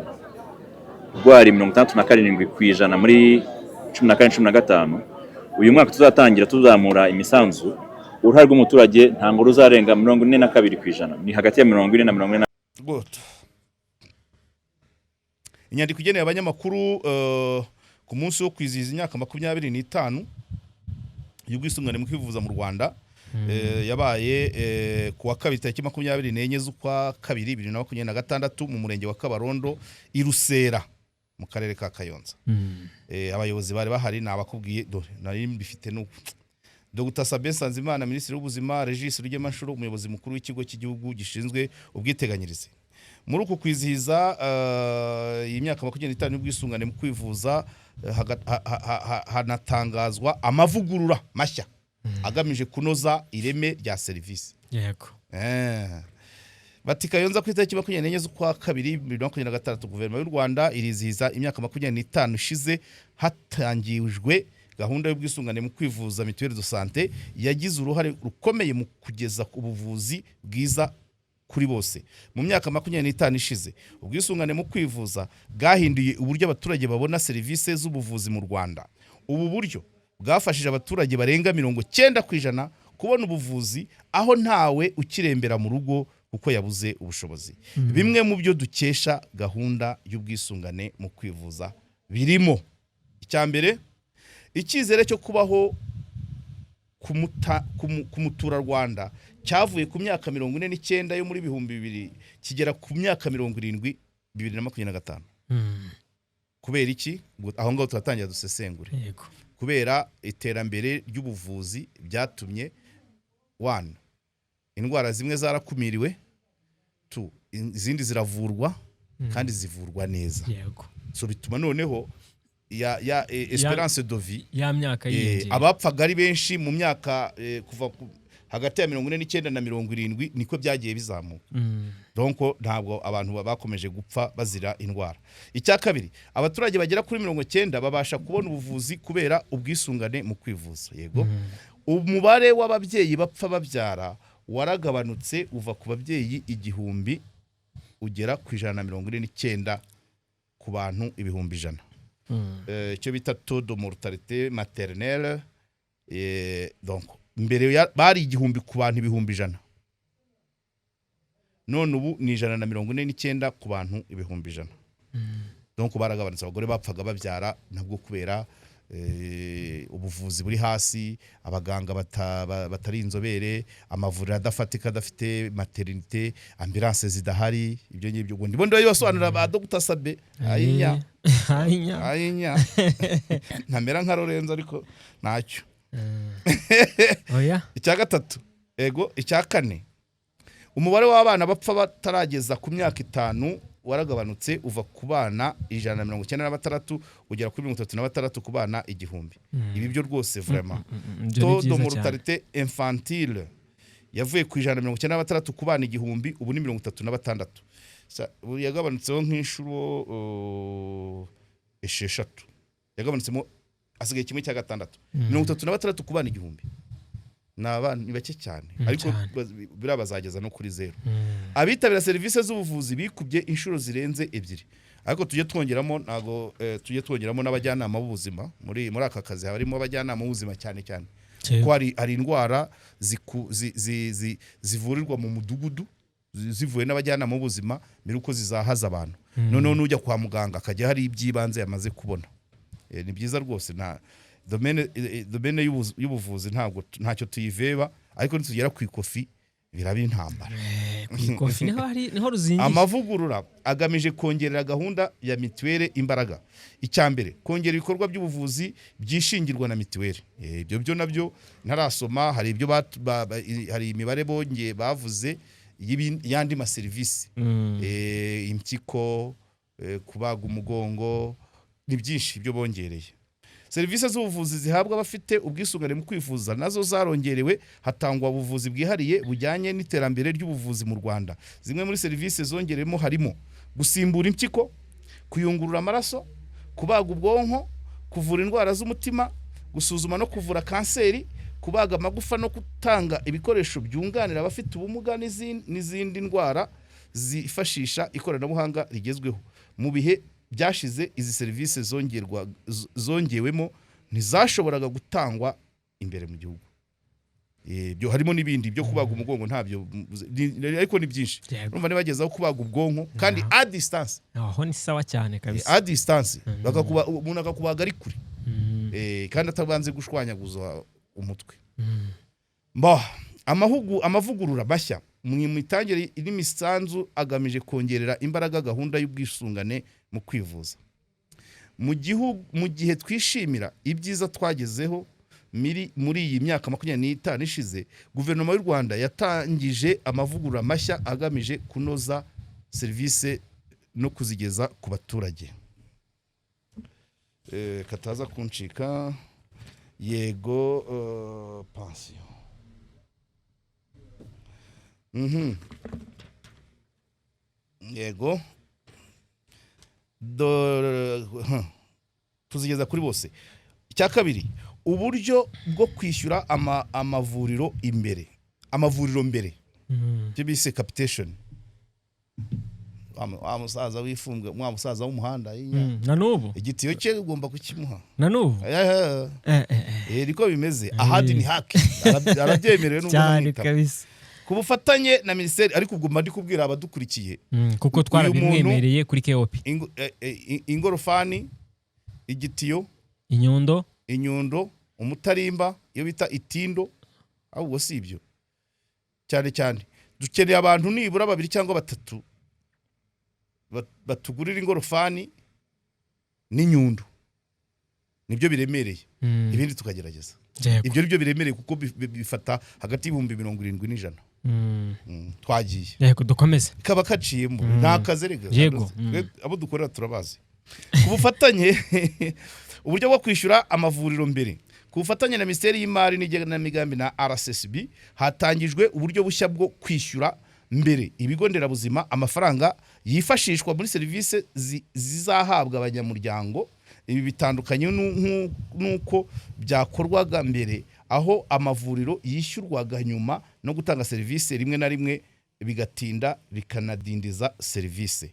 Speaker 3: rwari 67% muri 14 15, uyu mwaka tuzatangira tuzamura imisanzu, uruhare rw'umuturage ntabwo ruzarenga 42%, ni hagati ya 40 na 40.
Speaker 1: Good. Inyandiko igeneye abanyamakuru ku munsi wo kwizihiza imyaka 25 y'ubwisungane mu kwivuza mu Rwanda, yabaye ku wa kabiri tariki 24 z'ukwa kabiri 2026 mu murenge wa Kabarondo i Rusera mu karere ka Kayonza. Abayobozi bari bahari ni abakubwiye, dore nari mbifite n'ubu. Dr Sabin Nsanzimana, Minisitiri w'Ubuzima, Regis Rugemanshuro, Umuyobozi Mukuru w'Ikigo cy'Igihugu gishinzwe Ubwiteganyirize. Muri uku kwizihiza iyi myaka 25 y'ubwisungane mu kwivuza, hanatangazwa amavugurura mashya agamije kunoza ireme rya serivisi. Bati Kayonza, ku itariki 24 z'ukwa kabiri 2026, Guverinoma y'u Rwanda irizihiza imyaka 25 ishize hatangijwe gahunda y'ubwisungane mu kwivuza, mutuelle de santé, yagize uruhare rukomeye mu kugeza ku buvuzi bwiza kuri bose. Mu myaka 25 ishize, ubwisungane mu kwivuza bwahinduye uburyo abaturage babona serivisi z'ubuvuzi mu Rwanda. Ubu buryo bwafashije abaturage barenga 90% kubona ubuvuzi, aho ntawe ukirembera mu rugo kuko yabuze ubushobozi. Bimwe mu byo dukesha gahunda y'ubwisungane mu kwivuza birimo: icya mbere, icyizere cyo kubaho ku muturarwanda cyavuye ku myaka 49 yo muri 2000 kigera ku myaka 70 2025. Kubera iki? Ubwo aho ngaho turatangira dusesengure. Kubera iterambere ry'ubuvuzi byatumye, one, indwara zimwe zarakumiriwe, two, izindi ziravurwa kandi zivurwa neza. So bituma noneho ya espérance de vie,
Speaker 2: ya myaka yiyongera.
Speaker 1: Abapfaga ari benshi mu myaka kuva hagati ya 49 na 70, niko byagiye bizamuka. Donc ntabwo abantu bakomeje gupfa bazira indwara. Icya kabiri, abaturage bagera kuri 90 babasha kubona ubuvuzi kubera ubwisungane mu kwivuza. Yego. Umubare w'ababyeyi bapfa babyara waragabanutse, uva ku babyeyi 1000 ugera ku 149 ku bantu 100,000. Icyo bita taux de mortalité maternelle, donc mbere bari 1000 ku bantu 100,000, none ubu ni 149 ku bantu 100,000. Donc baragabanutse, abagore bapfaga babyara nabwo kubera ubuvuzi buri hasi, abaganga batari inzobere, amavuriro adafatika, adafite maternité, ambulance zidahari, ibyo ngibyo. Ubwo ndimo ndabibasobanurira ba Dr Sabe ayinya.
Speaker 2: Ayinya.
Speaker 1: Ayinya, ntamera nka Lorenzo, ariko ntacyo.
Speaker 2: Oya.
Speaker 1: Icya gatatu, ego, icya kane, umubare w'abana bapfa batarageza ku myaka 5 waragabanutse, uva ku bana 196 ugera kuri 36 ku bana 1000. Ibi byo rwose vraiment,
Speaker 2: Ibyo ni
Speaker 1: taux de
Speaker 2: byiza cyane.
Speaker 1: mortalité infantile yavuye ku 196 ku bana 1000, ubu ni 36. Ubu yagabanutseho nk'inshuro 6, yagabanutsemo, hasigaye kimwe cya gatandatu. 36 ku bana 1000 ni abana, ni bake cyane, ariko
Speaker 2: cyane.
Speaker 1: Buriya bazageza no kuri zeru. Abitabira serivisi z'ubuvuzi bikubye inshuro zirenze ebyiri, ariko tujye twongeramo, ntabwo tujye twongeramo n'abajyanama b'ubuzima. Muri aka kazi haba harimo abajyanama b'ubuzima cyane cyane, ko hari indwara zivurirwa mu mudugudu, zivuwe n'abajyanama b'ubuzima mbere uko zizahaza abantu, noneho n'ujya kwa muganga akajya hari iby'ibanze yamaze kubona. Ni byiza rwose. Nta domaine y'ubuvuzi ntabwo ntacyo tuyiveba, ariko nitugera ku ikofi biraba intambara.
Speaker 2: Ku ikofi niho hari, niho ruzingiye.
Speaker 1: Amavugurura agamije kongerera gahunda ya mituweli imbaraga. Icya mbere, kongera ibikorwa by'ubuvuzi byishingirwa na mituweli. Ibyo byo nabyo ntarasoma, hari ibyo hari imibare bongeye bavuze y'andi maserivisi, impyiko, kubaga umugongo, ni byinshi ibyo bongereye. Serivisi z'ubuvuzi zihabwa abafite ubwisungane mu kwivuza nazo zarongerewe, hatangwa ubuvuzi bwihariye bujyanye n'iterambere ry'ubuvuzi mu Rwanda. Zimwe muri serivisi zongerewemo harimo gusimbura impyiko, kuyungurura amaraso, kubaga ubwonko, kuvura indwara z'umutima, gusuzuma no kuvura kanseri, kubaga amagufa no gutanga ibikoresho byunganira abafite ubumuga n'izindi ndwara zifashisha ikoranabuhanga rigezweho. Mu bihe byashize, izi serivisi zongewemo ntizashoboraga gutangwa imbere mu gihugu. Byo harimo n'ibindi byo kubaga umugongo ntabyo ariko ni byinshi. Urumva nibagezaho kubaga ubwonko kandi à distance.
Speaker 2: Aho ni sawa cyane kabisa.
Speaker 1: À distance, umuntu akakubaga ari kure, kandi atabanze gushwanyaguza umutwe. Mba amavugurura mashya mu mitangire n'imisanzu agamije kongerera imbaraga gahunda y'ubwisungane mu kwivuza mu gihugu. Mu gihe twishimira ibyiza twagezeho, muri iyi myaka 25 ishize, guverinoma y'u Rwanda yatangije amavugurura mashya agamije kunoza serivisi no kuzigeza ku baturage. Kataza kuncika. Yego, pansiyo. Yego. Tuzigeza kuri bose. Icya kabiri, uburyo bwo kwishyura amavuriro imbere, amavuriro mbere, ibyo bise capitation. Wa musaza wifunga, wa musaza w'umuhanda yinya.
Speaker 2: Na n'ubu.
Speaker 1: Igitiyo cye ugomba kukimuha.
Speaker 2: Na n'ubu.
Speaker 1: Niko bimeze ahandi ni haki. Arabyemerewe nubwo
Speaker 2: Cyane.
Speaker 1: bamwita.
Speaker 2: Kabisa.
Speaker 1: Ku bufatanye na minisiteri, ariko ubwo mba ndi kubwira abadukurikiye.
Speaker 2: Kuko twarabimwemereye kuri KOP.
Speaker 1: Ingorofani, igitiyo,
Speaker 2: inyundo,
Speaker 1: inyundo, umutarimba, iyo bita itindo. Ahubwo si ibyo, cyane cyane dukeneye abantu nibura babiri cyangwa batatu batugurira ingorofani n'inyundo, nibyo biremereye. Ibindi tukagerageza. Ibyo nibyo biremereye kuko bifata hagati y'ibihumbi 70 n'ijana. Twagiye.
Speaker 2: Yego, dukomeze.
Speaker 1: Kaba kaciyemo. Nta kazi rega. Twe abo dukorera turabazi. Ku bufatanye, uburyo bwo kwishyura amavuriro mbere, ku bufatanye na Minisiteri y'Imari n'Igenamigambi na RSSB, hatangijwe uburyo bushya bwo kwishyura mbere ibigo nderabuzima amafaranga yifashishwa muri serivisi zizahabwa abanyamuryango. Ibi bitandukanye n'uko byakorwaga mbere, aho amavuriro yishyurwaga nyuma no gutanga serivisi, rimwe na rimwe bigatinda bikanadindiza serivisi.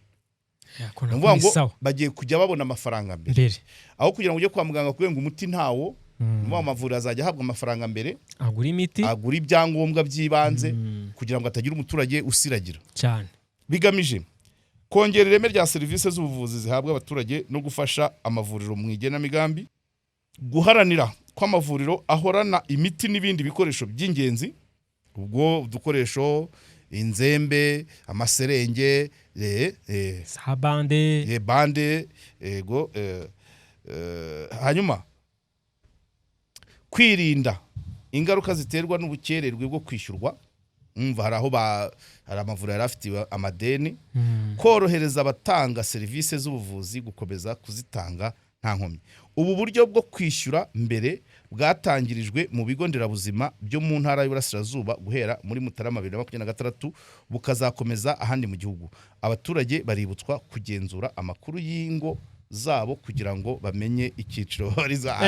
Speaker 2: Yako.
Speaker 1: Ni
Speaker 2: Nako
Speaker 1: ukuvuga
Speaker 2: ni
Speaker 1: ngo
Speaker 2: sawa.
Speaker 1: bagiye kujya babona amafaranga mbere,
Speaker 2: Mbere.
Speaker 1: aho kugira ngo ujye kwa muganga kubera ngo umuti ntawo. Ni ukuvuga ngo amavuriro azajya ahabwa amafaranga mbere,
Speaker 2: agura imiti,
Speaker 1: agura ibyangombwa by'ibanze kugira ngo hatagira umuturage usiragira.
Speaker 2: Cyane.
Speaker 1: Bigamije kongera ireme rya serivisi z'ubuvuzi zihabwa abaturage no gufasha amavuriro mu igenamigambi, guharanira ko amavuriro ahorana imiti n'ibindi bikoresho by'ingenzi, ubwo udukoresho, inzembe, amaserenge,
Speaker 2: za bande,
Speaker 1: bande, yego. Hanyuma kwirinda ingaruka ziterwa n'ubukererwe bwo kwishyurwa. Umva, hari aho hari amavuriro yari afitiwe amadeni. Korohereza abatanga serivisi z'ubuvuzi gukomeza kuzitanga nta nkomyi. Ubu buryo bwo kwishyura mbere bwatangirijwe mu bigo nderabuzima byo mu Ntara y'Iburasirazuba guhera muri Mutarama 2026, bukazakomeza ahandi mu gihugu. Abaturage baributswa kugenzura amakuru y'ingo zabo kugira ngo bamenye icyiciro babarizwa.
Speaker 2: Ako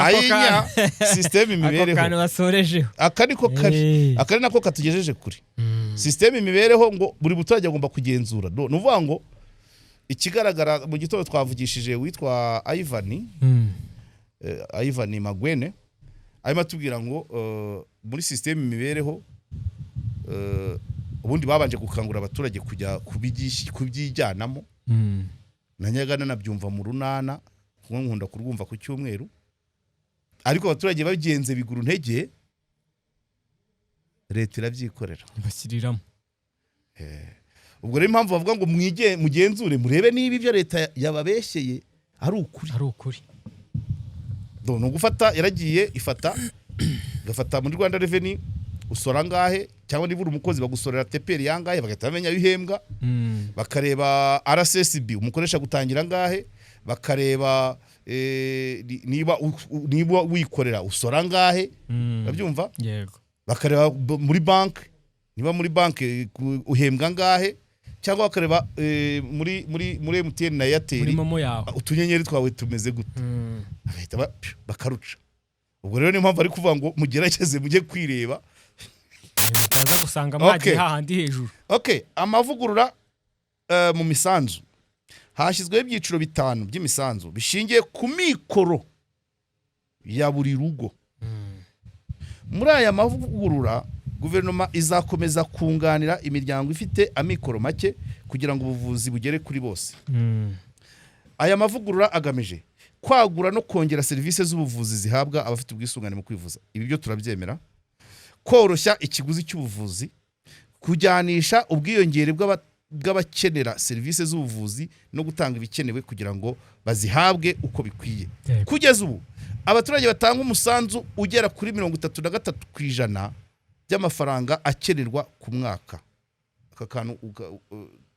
Speaker 1: Ayinya, sisiteme
Speaker 2: ako
Speaker 1: imibereho.
Speaker 2: kantu basorejeho.
Speaker 1: Aka niko kabi. Aka ni nako katugejeje kure. Sisiteme imibereho, ngo buri muturage agomba kugenzura. Ni ukuvuga ngo ikigaragara, mu gitondo twavugishije witwa Ivan, Ivan Magwene, arimo atubwira ngo muri sisiteme imibereho, ubundi babanje gukangurira abaturage kujya kubyijyanamo. Na nyagana nabyumva mu runana, kuko nkunda kurwumva ku cyumweru, ariko abaturage bagenze bigura intege, leta irabyikorera.
Speaker 2: Bashyiriramo.
Speaker 1: Ubwo rero impamvu bavuga ngo mwige, mugenzure, murebe niba ibyo leta yababeshyeye ari ukuri.
Speaker 2: Ari ukuri.
Speaker 1: Ni ugufata, yaragiye ifata, igafata muri Rwanda Revenue usora angahe, cyangwa niba uri umukozi bagusorera TPR yangahe, bagahita bamenya ayo uhembwa. Bakareba RSSB umukoresha gutangira angahe, bakareba niba wikorera usora angahe. Urabyumva?
Speaker 2: Yego.
Speaker 1: Bakareba muri banki, niba muri banki uhembwa angahe, cyangwa bakareba muri MTN na Airtel,
Speaker 2: muri MoMo yawe,
Speaker 1: utunyenyeri twawe tumeze gute. Bagahita bakaruca. Ubwo rero niyo mpamvu ari kuvuga ngo mugerageze mujye kwireba.
Speaker 2: Mutaza gusanga mwagiye hahandi hejuru.
Speaker 1: Okay, amavugurura mu misanzu. Hashyizweho ibyiciro bitanu by'imisanzu bishingiye ku mikoro ya buri rugo. Muri aya mavugurura, guverinoma izakomeza kunganira imiryango ifite amikoro make kugira ngo ubuvuzi bugere kuri bose. Aya mavugurura agamije kwagura no kongera serivisi z'ubuvuzi zihabwa abafite ubwisungane mu kwivuza, ibi byo turabyemera, koroshya ikiguzi cy'ubuvuzi, kujyanisha ubwiyongere bw'abakenera serivisi z'ubuvuzi no gutanga ibikenewe kugira ngo bazihabwe uko bikwiye. Kugeza ubu abaturage batanga umusanzu ugera kuri 33% by'amafaranga akenerwa ku mwaka. Aka kantu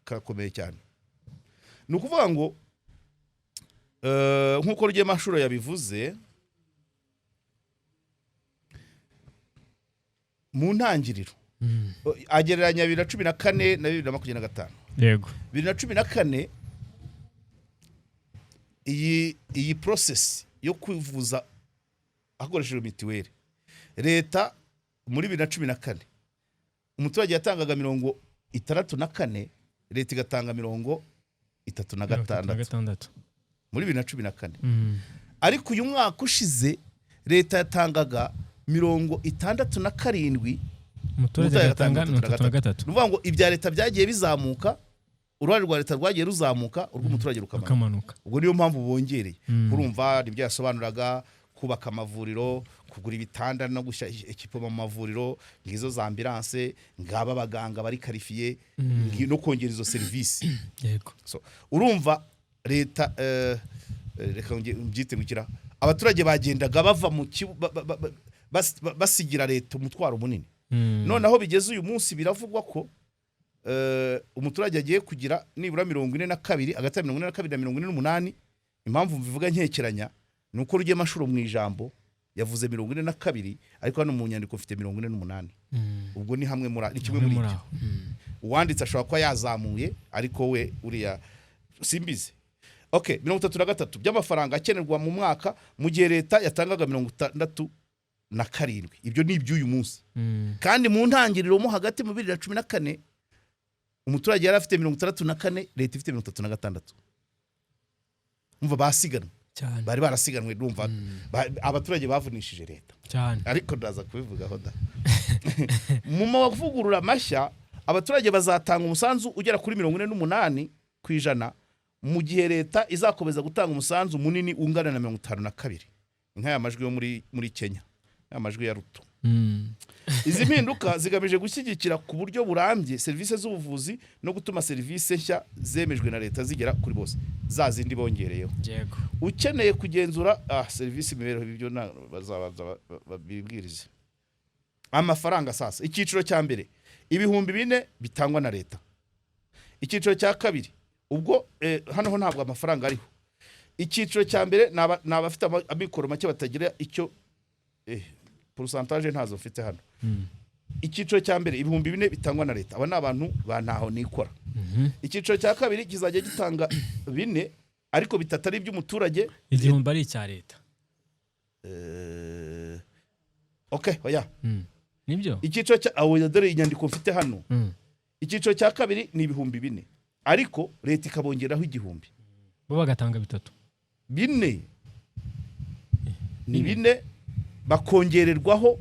Speaker 1: karakomeye cyane. Ni ukuvuga ngo nk'uko Rugemanshuro yabivuze mu ntangiriro, agereranya 2014 na 2025. 2014 iyi process yo kwivuza hakoreshejwe mituweli, leta muri 2014 umuturage yatangaga 64, leta igatanga mirongo itatu na
Speaker 2: 36.
Speaker 1: gatandatu muri 2014. Ariko uyu mwaka ushize leta yatangaga 67,
Speaker 2: umuturage
Speaker 1: umuturage
Speaker 2: agatanga
Speaker 1: agatanga
Speaker 2: 33.
Speaker 1: Ni ukuvuga ngo ibya leta byagiye bizamuka, uruhare rwa leta rwagiye ruzamuka, urw'umuturage rukamanuka.
Speaker 2: Rukamanuka.
Speaker 1: Ubwo niyo mpamvu bongereye. Urumva nibyo yasobanuraga: kubaka amavuriro, kugura ibitanda no gushyira équipement mu mavuriro, ngizo za ambulance, ngaba abaganga bari qualifiés, no kongera izo serivisi. So, urumva leta reka mbyite gukira abaturage bagendaga bava mu basigira leta umutwaro munini. Noneho bigeze uyu munsi biravugwa ko umuturage agiye kugira nibura 42, hagati ya 42 na 48. Impamvu mbivuga nkekeranya ni uko Rugemanshuro mu ijambo yavuze 42, ariko hano mu nyandiko mfite 48. Ubwo ni hamwe muri, ni kimwe
Speaker 2: Hamwe
Speaker 1: muri
Speaker 2: muri
Speaker 1: ibyo.
Speaker 2: aho.
Speaker 1: Uwanditse ashobora kuba yazamuye, ariko we uriya simbizi. Okay, 33 by'amafaranga akenerwa mu mwaka, mu gihe leta yatangaga 67. Ibyo ni iby'uyu munsi. Kandi mu ntangiriro mo hagati mu 2014 umuturage yari afite 64, leta ifite 36. Umva basiganwe.
Speaker 2: Cyane.
Speaker 1: Bari barasiganwe. Ndumva abaturage bavunishije leta.
Speaker 2: Cyane.
Speaker 1: Ariko ndaza kubivugaho da. Mu mavugurura mashya abaturage bazatanga umusanzu ugera kuri 48%, mu gihe leta izakomeza gutanga umusanzu munini ungana na 52. Ni nk'aya majwi yo muri Kenya, aya majwi ya Ruto. Izi mpinduka zigamije gushyigikira ku buryo burambye serivisi z'ubuvuzi no gutuma serivisi nshya zemejwe na leta zigera kuri bose, za zindi bongereyeho. Ukeneye kugenzura serivisi imibereho, ibyo bazabanza babibwirize. Amafaranga sasa: icyiciro cya mbere 4000 bitangwa na leta. Icyiciro cya kabiri ubwo hano ho ntabwo amafaranga ariho. Icyiciro cya mbere ni abafite amikoro make batagira icyo pourcentage ntazo mfite hano. Icyiciro cya mbere 4000 bitangwa na leta, aba ni abantu ba ntaho nikora. Icyiciro cya kabiri kizajya gitanga 4, ariko bitatu ari iby'umuturage.
Speaker 2: 1000 ari icya leta.
Speaker 1: Okay, oya.
Speaker 2: Nibyo.
Speaker 1: Icyiciro cya aho, dore inyandiko mfite hano. Icyiciro cya kabiri ni 4000, ariko leta ikabongeraho 1000.
Speaker 2: Bo bagatanga 3.
Speaker 1: 4 ni 4, bakongererwaho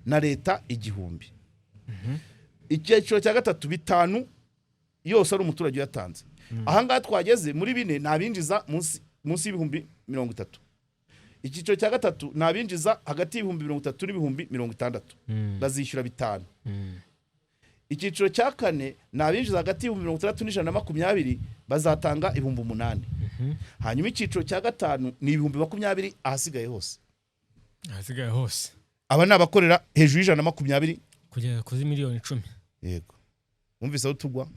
Speaker 1: na leta 1000. Icyiciro cya gatatu 5, yose ari umuturage uyatanze. Ahangaha twageze muri 4 ni abinjiza munsi y'30,000. Icyiciro cya gatatu ni abinjiza hagati y'30,000 n'60,000, bazishyura 5. Icyiciro cya kane ni abinjiza hagati y'60,000 n'120,000, bazatanga 8000. Hanyuma icyiciro cya gatanu ni 20,000 ahasigaye hose.
Speaker 2: Ahasigaye hose.
Speaker 1: Aba ni abakorera hejuru y'120
Speaker 2: kugeza kuri miliyoni 10.
Speaker 1: Yego, wumvise aho tugwa.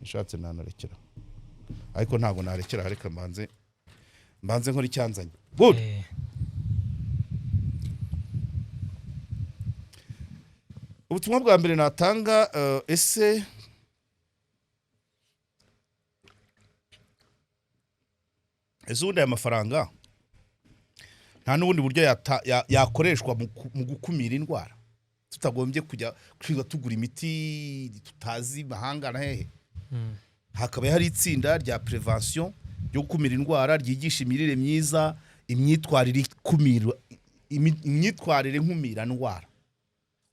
Speaker 1: Nshatse nanarekera, ariko ntabwo narekera. Reka mbanze nkora icyanzanye. Good. Ubutumwa bwa mbere natanga, ese ubundi aya mafaranga nta n'ubundi buryo yakoreshwa mu gukumira indwara, tutagombye kujya kwiga tugura imiti tutazi mahanga na hehe? Hakaba hari itsinda rya prévention ryo gukumira indwara, ryigisha imirire myiza, imyitwarire ikumira, imyitwarire nkumira ndwara.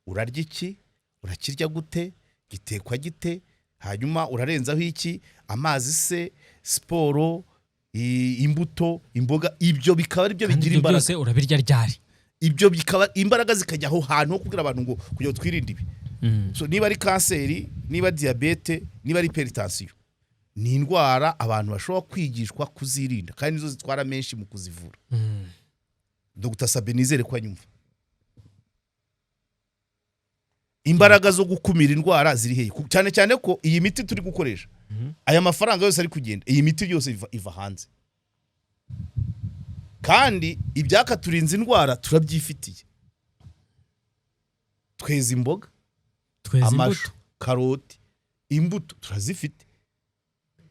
Speaker 1: Urarya iki, urakirya gute, gitekwa gite, hanyuma urarenzaho iki, amazi se, siporo, imbuto, imboga, ibyo bikaba ari byo
Speaker 2: Kandi
Speaker 1: bigira
Speaker 2: ibyo
Speaker 1: imbaraga.
Speaker 2: byose urabirya ryari?
Speaker 1: Ibyo bikaba imbaraga zikajya aho hantu ho kubwira abantu ngo kugira ngo twirinde ibi. So niba ari kanseri, niba diyabete, niba ari hypertension, ni indwara abantu bashobora kwigishwa kuzirinda, kandi nizo zitwara menshi mu kuzivura. Dr Sabin, nizere ko anyumva. Imbaraga zo gukumira indwara ziri hehe? Cyane cyane ko iyi miti turi gukoresha, aya mafaranga yose ari kugenda, iyi miti yose iva hanze, kandi ibyakaturinze indwara turabyifitiye. Tweza imboga,
Speaker 2: Tweza
Speaker 1: amashu,
Speaker 2: imbuto.
Speaker 1: Karoti, imbuto turazifite,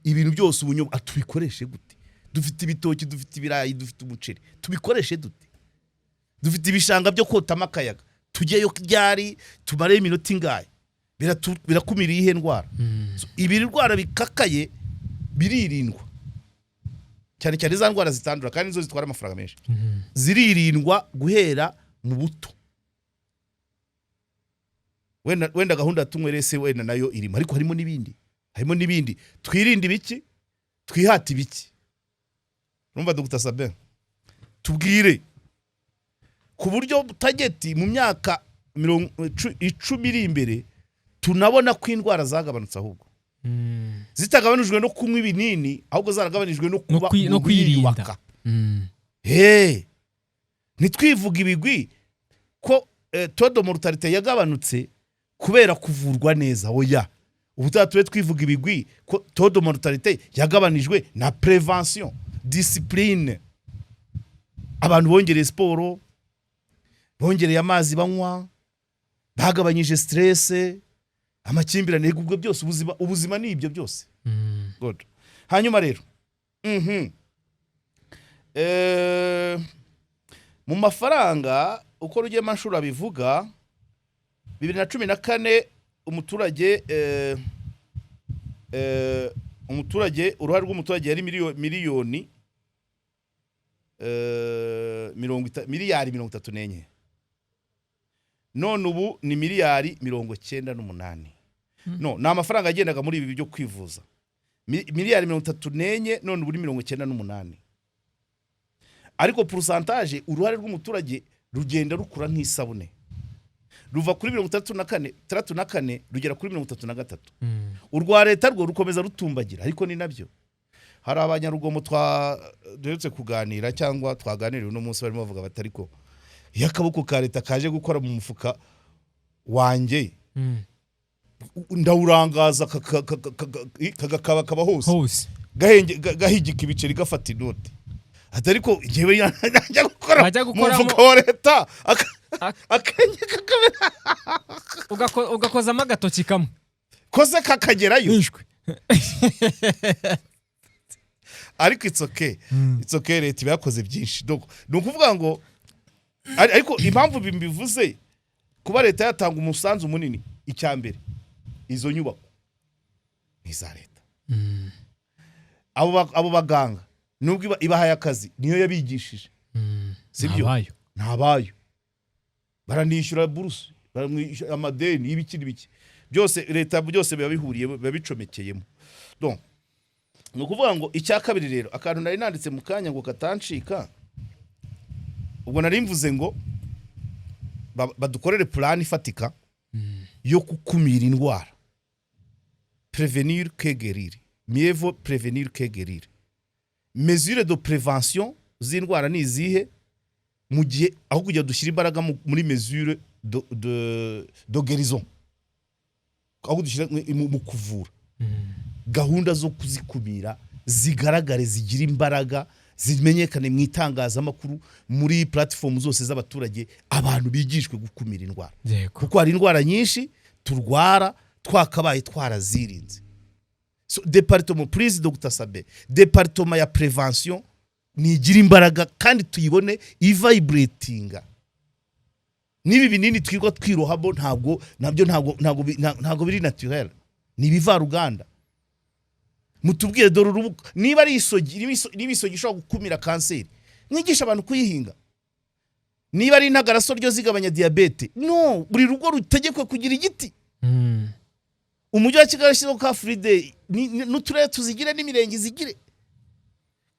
Speaker 1: ibintu byose, ubunyobwa. Tubikoreshe gute? Dufite ibitoki, dufite ibirayi, dufite umuceri, tubikoreshe dute? Dufite ibishanga byo kotamo akayaga, tujyeyo ryari? Tumareyo iminota ingahe? Birakumira iyihe ndwara? So, ibi ndwara bikakaye biririndwa, cyane cyane za ndwara zitandura, kandi nizo zitwara amafaranga menshi. Ziririndwa guhera mu buto. Wenda gahunda ya tunywerese wenda nayo irimo, ariko harimo n'ibindi. Twirinde ibiki? Twihate ibiki? Urumva, Dr Sabin, tubwire ku buryo target mu myaka 10 iri imbere tunabona ko indwara zagabanutse, ahubwo zitagabanijwe no kunywa ibinini, ahubwo zaragabanijwe no kuba
Speaker 2: No
Speaker 1: umuntu
Speaker 2: kwirinda.
Speaker 1: yiyubaka. Hey, ntitwivuge ibigwi ko taux de mortalité yagabanutse kubera kuvurwa neza. Oya, ubutaha tube twivuga ibigwi ko taux de mortalité yagabanijwe na prévention, discipline, abantu bongereye siporo, bongereye amazi banywa, bagabanyije stress, amakimbirane. Yego, ubwo byose ubuzima ni ibyo byose. Good. Hanyuma rero mu mafaranga, uko Rugemanshuro abivuga, 2014 umuturage, uruhare rw'umuturage yari miliyoni miliyari 34, none ubu ni miliyari 98. No ni amafaranga yagendaga muri ibi byo kwivuza. Miliyari 34, none ubu ni 98. Ariko pourcentage, uruhare rw'umuturage rugenda rukura nk'isabune, ruva kuri 64, 64 rugera kuri 33. Urwa leta rwo rukomeza rutumbagira. Ariko ni nabyo, hari abanyarugomo twa duherutse kuganira cyangwa twaganiriye uno munsi, barimo bavuga bati: "Ariko iyo akaboko ka leta kaje gukora mu mufuka wanjye, ndawurangaza, kagakaba kaba hose."
Speaker 2: Hose.
Speaker 1: Gahigika ibiceri, gafata inoti. Ati: "Ariko njyewe najya gukora
Speaker 2: Wajya
Speaker 1: mu
Speaker 2: gukoramo-
Speaker 1: mufuka wa leta, akenge kakabera."
Speaker 2: Ugakozamo agatoki kamwe.
Speaker 1: Koze kakagerayo.
Speaker 2: Ishwe.
Speaker 1: Ariko it's okay, it's okay, leta iba yakoze byinshi. Donc, ni ukuvuga ngo ariko impamvu mbivuze kuba leta yatanga umusanzu munini, icya mbere, izo nyubako ni iza leta. Abo baganga, nubwo ibahaye akazi, niyo yabigishije, sibyo?
Speaker 2: Ntabayo.
Speaker 1: Ntabayo, baranishyura buruse, baramwishyura amadeni y'ibiki n'ibiki byose. Leta byose biba bihuriye, biba bicomekeyemo. Donc ni ukuvuga ngo icya kabiri rero, akantu nari nanditse mu kanya ngo katancika, ubwo nari mvuze ngo badukorere plan ifatika yo gukumira indwara, prévenir que guérir, mieux vaut prévenir que guérir. Mesure de prévention z'indwara ni izihe, mu gihe aho kugira dushyire imbaraga muri mesure de guérison, aho dushyira mu kuvura, gahunda zo kuzikumira zigaragare, zigira imbaraga, zimenyekane mu itangazamakuru, muri platform zose z'abaturage, abantu bigishwe gukumira indwara, kuko hari indwara nyinshi turwara twakabaye twarazirinze. So département, please, Dr Sabin, département ya prévention nigira imbaraga kandi tuyibone ivibratinga. N'ibi binini twirwa twirohamo, ntabwo nabyo ntabwo biri naturel, ni ibivaruganda. Mutubwire, dore urubuga, niba ari isogi, niba isogi ishobora gukumira kanseri, mwigisha abantu kuyihinga. Niba ari intagarasoryo zigabanya diyabete, no buri rugo rutegekwe kugira igiti. Umujyi wa Kigali ashyizeho ka free day, n'uturere tuzigire, n'imirenge izigire.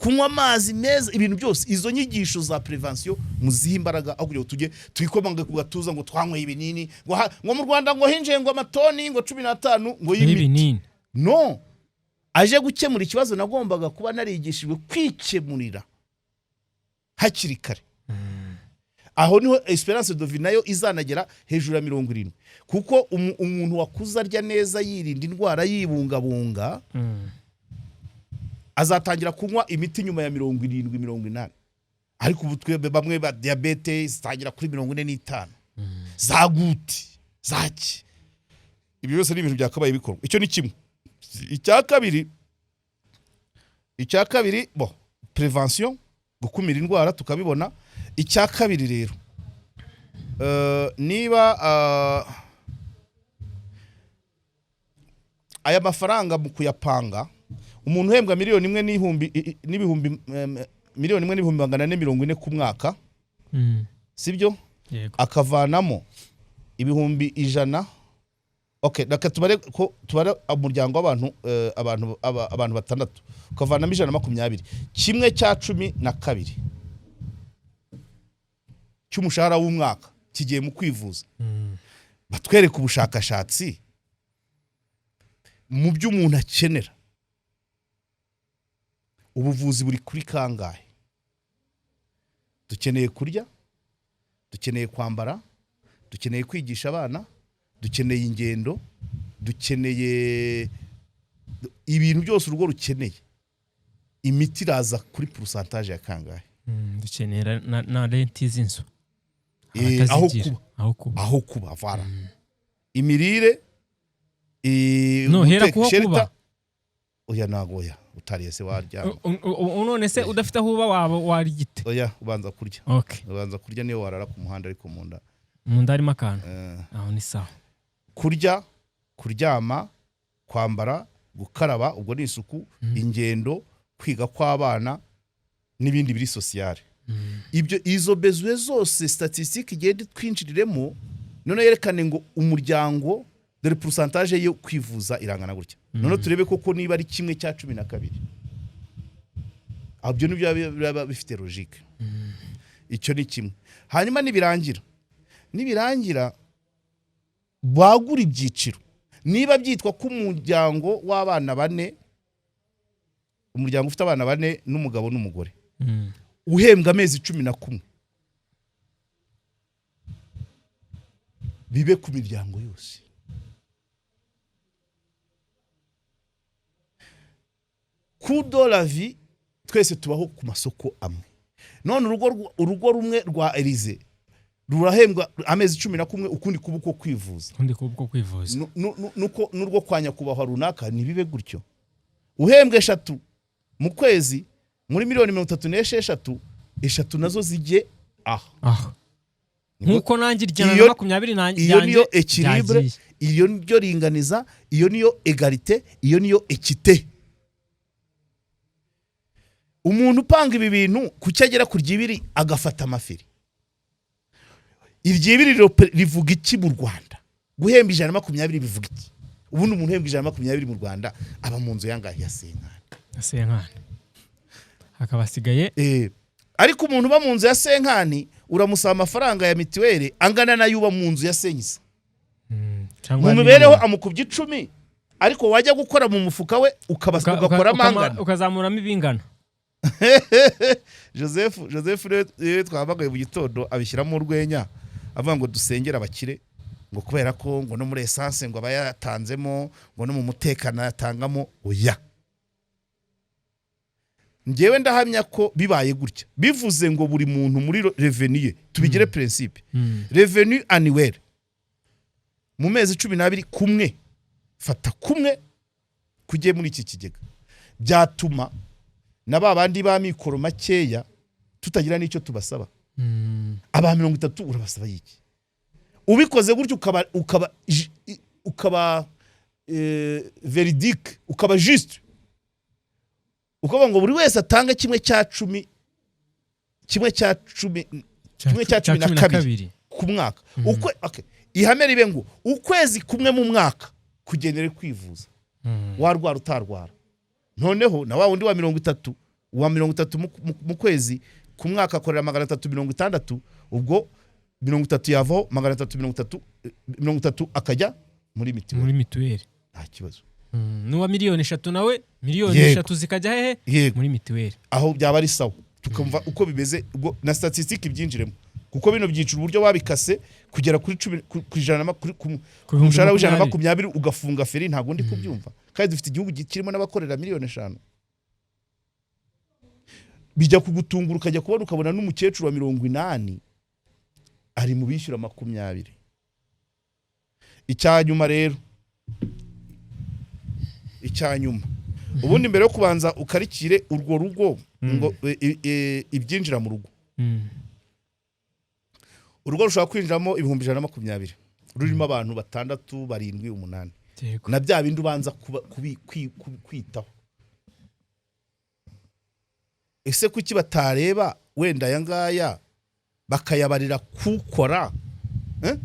Speaker 1: Kunywa amazi meza, ibintu byose, izo nyigisho za prévention muzihe imbaraga, aho kugira ngo tujye twikomanga ku gatuza ngo twanyweye ibinini, ngo mu Rwanda ngo hinjiye ngo amatoni ngo 15 ngo y'imiti.
Speaker 2: N'ibinini.
Speaker 1: No aje gukemura ikibazo nagombaga kuba narigishijwe kwikemurira hakiri kare. Aho niho espérance de vie nayo izanagera hejuru ya 70, kuko umuntu wakuze arya neza, yirinda indwara, yibungabunga, azatangira kunywa imiti nyuma ya 70, 80. Ariko ubu twebwe bamwe ba diyabete zitangira kuri 45, za goutte, zaki. Ibyo byose ni ibintu byakabaye bikorwa. Icyo ni kimwe. Icya kabiri, bo prévention, gukumira indwara, tukabibona. Icya kabiri rero, niba aya mafaranga mu kuyapanga, umuntu uhembwa miliyoni 1 n'ihumbi n'ibihumbi 1,440,000 ku mwaka, sibyo?
Speaker 2: Yego.
Speaker 1: Akavanamo 100,000. Okay, reka tubare ko tubare umuryango w'abantu abantu batandatu, ukavanamo 120, 11/12 cy'umushahara w'umwaka kigiye mu kwivuza. Batwereke ubushakashatsi mu byo umuntu akenera, ubuvuzi buri kuri kangahe? Dukeneye kurya, dukeneye kwambara, dukeneye kwigisha abana, dukeneye ingendo, dukeneye ibintu byose urugo rukeneye. Imiti iraza kuri pourcentage ya kangahe?
Speaker 2: Dukeneye na rent z'inzu.
Speaker 1: Aho
Speaker 2: Abatazigira.
Speaker 1: kuba.
Speaker 2: Aho kuba.
Speaker 1: Aho kuba, voilà, imirire,
Speaker 2: No, hera
Speaker 1: guteka,
Speaker 2: kuho
Speaker 1: shelter.
Speaker 2: kuba.
Speaker 1: Oya, ntabwo, oya, utariye se waryama?
Speaker 2: None se udafite aho uba waba warigite?
Speaker 1: Oya, ubanza kurya.
Speaker 2: Okay.
Speaker 1: Ubanza kurya, niyo warara ku muhanda, ariko mu nda
Speaker 2: Mu nda harimo akantu. Aho ni sawa.
Speaker 1: Kurya, kuryama, kwambara, gukaraba, ubwo ni isuku, ingendo, kwiga kw'abana n'ibindi biri social. Ibyo, izo besoins zose, statistique igenda itwinjiriremo, none yerekane ngo umuryango dore pourcentage yo kwivuza irangana gutya. None turebe koko niba ari 11/12. Aho ibyo nibyo biba bifite logique. Icyo ni kimwe. Hanyuma nibirangira bagura ibyiciro. Niba byitwa ko umuryango w'abana bane, umuryango ufite abana bane n'umugabo n'umugore, uhembwa amezi 11, bibe ku miryango yose. Coût de la vie, twese tubaho ku masoko amwe. None urugo rumwe rwa Elize rurahembwa amezi 11, ukundi kuba uko kwivuza.
Speaker 2: Ukundi kuba uko kwivuza.
Speaker 1: Nuko n'urwo kwa nyakubahwa runaka ntibibe gutyo. Uhembwa 3 mu kwezi muri miliyoni 36, 3 nazo zijye aha.
Speaker 2: Aho. Nkuko nanjye ijana na makumyabiri
Speaker 1: Iyo niyo
Speaker 2: ryanjye
Speaker 1: équilibre.
Speaker 2: ryagiye.
Speaker 1: Iyo niyo ringaniza, iyo niyo égalité, iyo niyo équité. Umuntu upanga ibi bintu, kuki agera ku ryibiri agafata amafiri? Iryibiri rivuga iki mu Rwanda? Guhemba 120 bivuga iki? Ubundi umuntu uhembwa 120 mu Rwanda aba mu nzu yangahe? Ya cinquante.
Speaker 2: Cinquante, hakaba hasigaye
Speaker 1: Ariko umuntu uba mu nzu ya cinquante uramusaba amafaranga ya mituweli angana nayo uba mu nzu ya cinq cents.
Speaker 2: Cyangwa
Speaker 1: Mu mibereho
Speaker 2: miliyoni.
Speaker 1: amukubye 10, ariko wajya gukora mu mufuka we ugakoramo angana.
Speaker 2: Ukazamuramo ibingana.
Speaker 1: Joseph rero twahamagaye mu gitondo, abishyiramo urwenya, avuga ngo dusengere abakire, ngo kubera ko ngo no muri essence ngo aba yatanzemo, ngo no mu mutekano yatangamo. Oya, njyewe ndahamya ko bibaye gutya, bivuze ngo buri muntu muri revenu ye, tubigire principe, revenu annuel mu mezi 12 kumwe, fata kumwe kujye muri iki kigega, byatuma na ba bandi ba mikoro makeya tutagira n'icyo tubasaba. Aba 30 urabasaba iki? Ubikoze gutyo ukaba véridique, ukaba juste, ukavuga ngo buri wese atange 9/10, 9/10, 11/12 ku mwaka. Ukwe, okay. Ihame ribe ngo ukwezi kumwe mu mwaka kugenera kwivuza, warwara utarwara. Noneho na wa wundi wa 30. Uwa 30 mu kwezi, ku mwaka akorera 360. Ubwo 30 yavaho, 330, 30 akajya muri mitiweli.
Speaker 2: Muri mituweli.
Speaker 1: Nta kibazo.
Speaker 2: N'uwa miliyoni 3 nawe, miliyoni 3 zikajya hehe?
Speaker 1: Yego.
Speaker 2: Muri mituweli.
Speaker 1: Aho byaba ari sawa, tukumva uko bimeze. Ubwo na statistique ibyinjiremo, kuko bino byiciro uburyo babikase kugera kuri 10 ku ijana na
Speaker 2: ku
Speaker 1: ku mushahara w'ijana na
Speaker 2: 20,000.
Speaker 1: 20 ugafunga feri, ntabwo ndi kubyumva. Kandi dufite igihugu kirimo n'abakorera miliyoni 5. Bijya kugutungura, ukajya kubona ukabona n'umukecuru wa 80 ari mu bishyura 20. Icya nyuma rero, icya nyuma ubundi, mbere yo kubanza ukarikire urwo rugo ngo ibyinjira mu rugo, urugo rushobora kwinjiramo 120,000 rurimo abantu batandatu, barindwi, umunani, na bya bindi ubanza kwitaho. Ese kuki batareba wenda aya ngaya bakayabarira kukora, eh?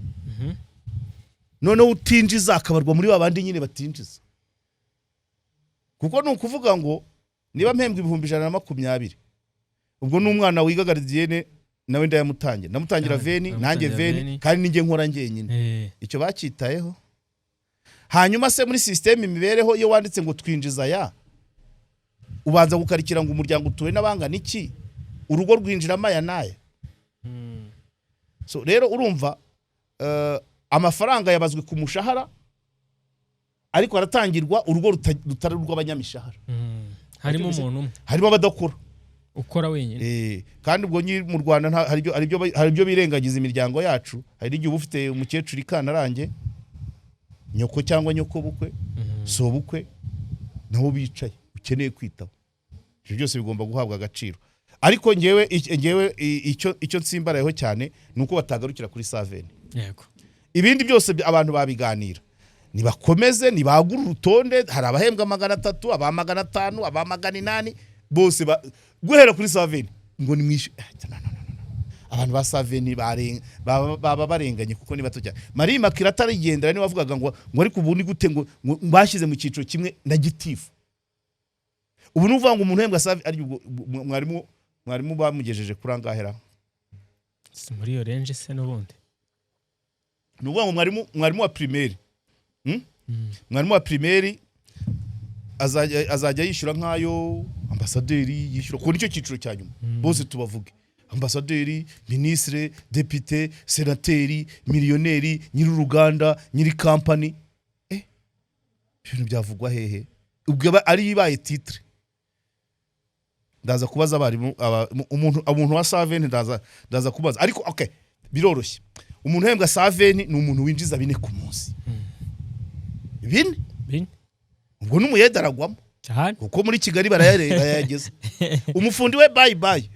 Speaker 1: Noneho utinjiza akabarwa muri ba bandi nyine batinjiza, kuko ni ukuvuga ngo niba mpembwa 120,000, ubwo n'umwana wiga gardienne nawe ndayamutangira, ndamutangira 20, nanjye
Speaker 2: ndamutangira
Speaker 1: 20.
Speaker 2: 20.
Speaker 1: Kandi ninjye nkora njyenyine. Icyo bacyitayeho? Hanyuma se muri système imibereho, iyo wanditse ngo twinjiza aya, ubanza gukarikira ngo umuryango utuwe n'abangana iki, urugo rwinjiramo aya n'aya. So rero urumva, amafaranga yabazwe ku mushahara, ariko aratangirwa urugo rutari urw'abanyamishahara.
Speaker 2: Harimo umuntu umwe
Speaker 1: Harimo abadakora.
Speaker 2: ukora wenyine.
Speaker 1: Kandi ubwo nyiri mu Rwanda hari ibyo birengagiza imiryango yacu. Hari n'igihe uba ufite umukecuru ikantarange, nyoko cyangwa nyoko bukwe, so bukwe, nabo bicaye ukeneye kwitaho. Ibyo byose bigomba guhabwa agaciro. Ariko ngewe icyo nsimbarayeho cyane ni uko batagarukira kuri 120. Ibindi byose abantu babiganira. Nibakomeze nibagure urutonde. Hari abahembwa 300, aba 500, aba 800, bose guhera kuri 120 ngo nimwishyure. No, no, no, no. Abantu ba 120 baba barenganye, kuko ni bato cyane. Marie Immaculée atarigendera niwe wavugaga ngo ariko ubu ni gute ngo bashyize mu cyiciro kimwe na gitifu? Ubu ni ukuvuga ngo umuntu uhembwa 120, ari ubwo mwarimu bamugejeje kuri angahera?
Speaker 2: Si muri iyo range se n'ubundi?
Speaker 1: Ni ukuvuga ngo mwarimu wa primaire, Mwarimu wa primaire azajya yishyura nk'ayo ambasaderi yishyura, kuko nicyo cyiciro cya nyuma. Bose tubavuge: ambasaderi, minisitire, depite, senateri, miliyoneri, nyir'uruganda, nyiri kampani. Ibintu byavugwa hehe? Ubwo aba ari ibaye titre. Ndaza kubaza abarimu, umuntu wa 120, ndaza kubaza. Ariko okay, biroroshye. Umuntu uhembwa 120 ni umuntu winjiza 4 ku munsi, 4.
Speaker 2: 4.
Speaker 1: Ubwo n'umuyede aragwamo.
Speaker 2: Cyane.
Speaker 1: Kuko muri Kigali barayageza. Umufundi we, bye bye.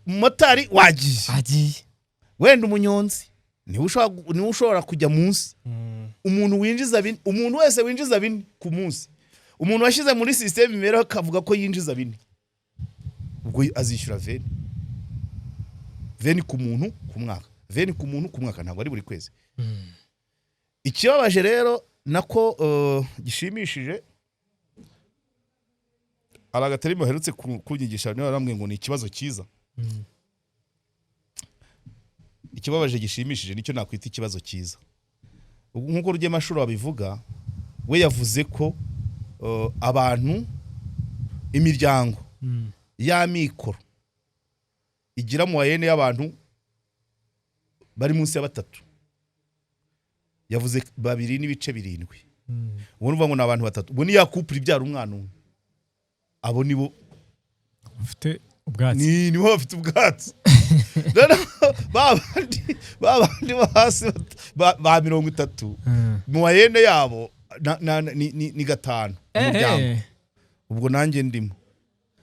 Speaker 1: Umumotari wagiye.
Speaker 2: Agiye.
Speaker 1: Wenda umunyonzi niwe ushobora kujya munsi. Umuntu winjiza 4, umuntu wese winjiza 4 ku munsi, umuntu washyize muri système imibereho akavuga ko yinjiza 4, ubwo azishyura 20, 20 ku muntu ku mwaka, 20 ku muntu ku mwaka, ntabwo ari buri kwezi. Ikibabaje rero nako gishimishije, hari agaterima baherutse kunyigisha, niba barambwiye ngo ni ikibazo cyiza. Ikibabaje gishimishije nicyo nakwita ikibazo cyiza. Ubwo nk'uko Rugemashuro abivuga, we yavuze ko abantu, imiryango y'amikoro igira moyenne y'abantu bari munsi ya batatu, yavuze 2.7. Ubu ni ukuvuga ngo ni abantu batatu, ubwo ni ya couple ibyara umwana umwe, abo nibo
Speaker 2: Ufite ubwatsi.
Speaker 1: Nibo bafite ubwatsi. Noneho ba bandi bo hasi ba 30, moyenne yabo ni 5 umuryango. Ubwo nanjye ndimo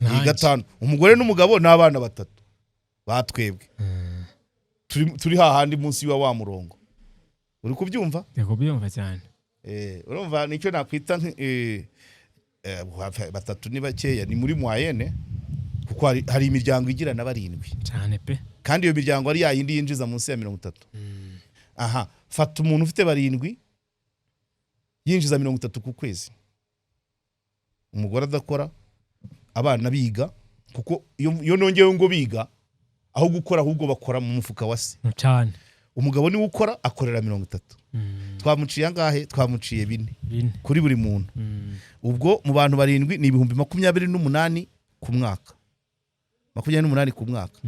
Speaker 1: ni
Speaker 2: Nanjye.
Speaker 1: 5, umugore n'umugabo n'abana batatu batwebwe. Turi hahandi munsi wa murongo, uri kubyumva?
Speaker 2: Ndi kubyumva cyane.
Speaker 1: Urumva nicyo nakwita batatu ni bakeya, ni muri moyenne, kuko hari imiryango igira na barindwi.
Speaker 2: Cyane pe.
Speaker 1: Kandi iyo miryango ari yayindi yinjiza munsi ya 30. Aha fata umuntu ufite barindwi yinjiza 30 ku kwezi, umugore adakora, abana biga. Kuko iyo nongeyeho ngo biga, aho gukora ahubwo bakora mu mufuka wa se.
Speaker 2: Cyane.
Speaker 1: Umugabo niwe ukora, akorera 30. Twamuciye angahe? Twamuciye 4
Speaker 2: 4.
Speaker 1: kuri buri muntu. Ubwo mu bantu barindwi ni 28,000 ku mwaka, 28 ku mwaka.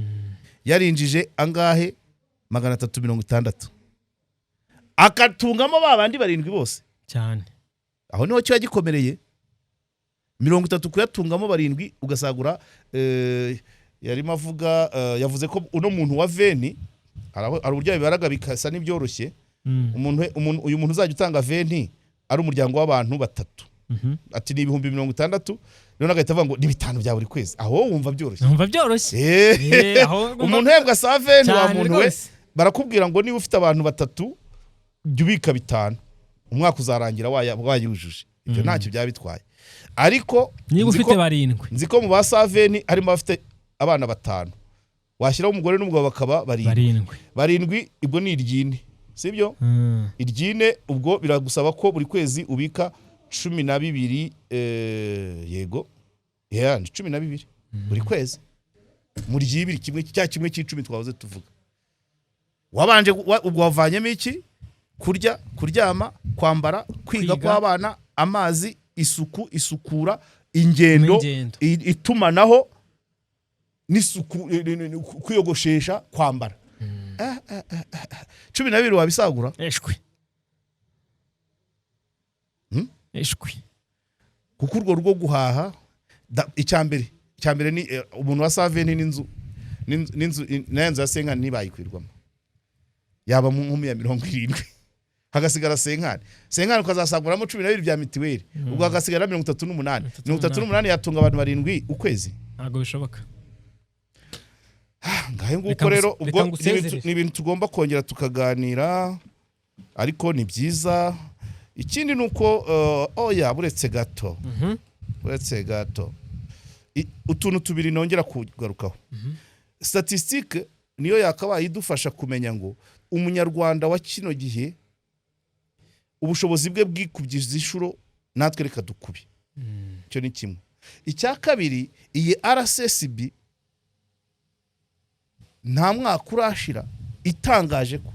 Speaker 1: Yarinjije angahe? 360, akatungamo ba bandi barindwi bose.
Speaker 2: Cyane.
Speaker 1: Aho niho kiba gikomereye. 30 kuyatungamo barindwi, ugasagura yarimo avuga, yavuze ko uno muntu wa 20 hari uburyo yabibaraga bikasa n'ibyoroshye. Uyu muntu uzajya utanga 20 ari umuryango w'abantu batatu, ati ni 60,000. None agahita avuga ngo ni 5 bya buri kwezi. Aho wumva byoroshye?
Speaker 2: Numva byoroshye. Aho
Speaker 1: Umuntu uhembwa 120 wa
Speaker 2: cyane
Speaker 1: muntu we,
Speaker 2: rwose.
Speaker 1: barakubwira ngo niba ufite abantu batatu, jya ubika 5, umwaka uzarangira wayujuje. Ibyo ntacyo byaba bitwaye, ariko
Speaker 2: Niba
Speaker 1: nzi
Speaker 2: ufite
Speaker 1: ko-
Speaker 2: barindwi.
Speaker 1: nzi ko mu ba 120 harimo abafite abana batanu, washyiraho umugore n'umugabo bakaba barindwi.
Speaker 2: Barindwi.
Speaker 1: Barindwi, ubwo ni iryine, sibyo? Iryine, ubwo biragusaba ko buri kwezi ubika 12, yego, yeah, ni 12 buri kwezi mu ryibiri, kimwe cya kimwe cy'icumi twahoze tuvuga. Wabanje ubwo wavanyemo iki? Kurya, kuryama, kwambara, kwiga
Speaker 2: Kwiga.
Speaker 1: kw'abana, amazi, isuku, isukura, ingendo,
Speaker 2: N'ingendo.
Speaker 1: itumanaho n'isuku, kwiyogoshesha, kwambara. 12 wabisagura?
Speaker 2: Eshwi.
Speaker 1: Hmm?
Speaker 2: Eshwi.
Speaker 1: Kuko urwo rwo guhaha, icya mbere ni umuntu wa 120 n'inzu nayo nzu ya 50 ntibayikwirwamo, yaba mu nkumi ya 70, hagasigara 50. 50 ukazasaguramo 12 bya mitiweli, ubwo hagasigara 38. 38 yatunga abantu barindwi ukwezi?
Speaker 2: Ntabwo bishoboka.
Speaker 1: Ngahe nguko. Rero
Speaker 2: Reka
Speaker 1: ubwo ni
Speaker 2: ngusezerere.
Speaker 1: ibintu tugomba kongera tukaganira, ariko ni byiza. Ikindi ni uko oya, buretse gato, uretse gato, utuntu tubiri nongera kugarukaho. Statistique niyo yakabaye idufasha kumenya ngo umunyarwanda wa kino gihe ubushobozi bwe bwikubye inshuro, natwe reka dukube. Icyo ni kimwe. Icya kabiri, iyi RSSB nta mwaka urashira itangaje ko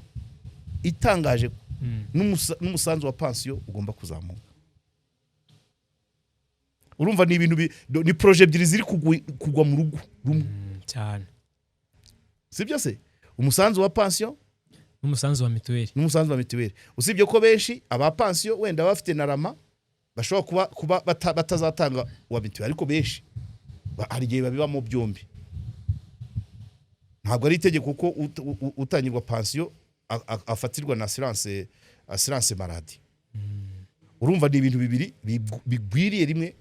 Speaker 1: n'umusanzu wa pansiyo ugomba kuzamuka. Urumva ni ibintu ni projets ebyiri ziri kugwa mu rugo rumwe.
Speaker 2: Cyane.
Speaker 1: Sibyo se? Umusanzu wa pansiyo
Speaker 2: n'umusanzu wa mituweli.
Speaker 1: N'umusanzu wa mituweli. Usibye ko benshi aba pansiyo wenda bafite na RAMA, bashobora kuba batazatanga uwa mituweli, ariko benshi hari igihe babibamo byombi. Ntabwo ari itegeko ko utangirwa pansiyo afatirwa na assurance maladie. Urumva ni ibintu bibiri bigwiriye rimwe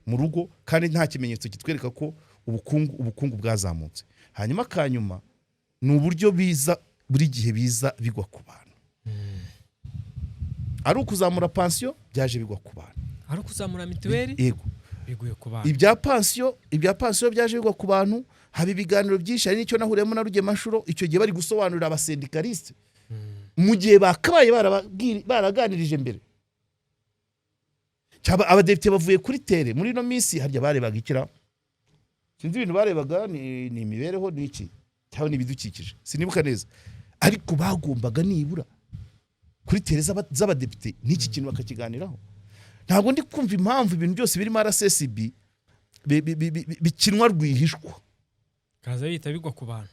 Speaker 1: mu rugo, kandi nta kimenyetso kitwereka ko ubukungu bwazamutse. Hanyuma kanyuma ni uburyo biza buri gihe, biza bigwa ku bantu. Ari ukuzamura pansiyo, byaje bigwa ku bantu.
Speaker 2: Ari ukuzamura mituweli,
Speaker 1: Yego.
Speaker 2: biguye ku bantu.
Speaker 1: Ibya pansiyo byaje bigwa ku bantu, haba ibiganiro byinshi. Hari n'icyo nahuriyemo na Rugemanshuro icyo gihe, bari gusobanurira abasyndicalistes mu gihe bakabaye baraganirije mbere. Cyaba abadepite bavuye kuri terrain muri ino minsi, harya barebaga ikira, sinzi ibintu barebaga, ni imibereho, ni iki, cyangwa ni ibidukikije, sinibuka neza, ariko bagombaga nibura kuri terrain z'abadepite n'iki kintu bakakiganiraho. Ntabwo ndi kumva impamvu ibintu byose birimo RSSB bikinwa rwihishwa,
Speaker 2: kaza bihita bigwa ku bantu.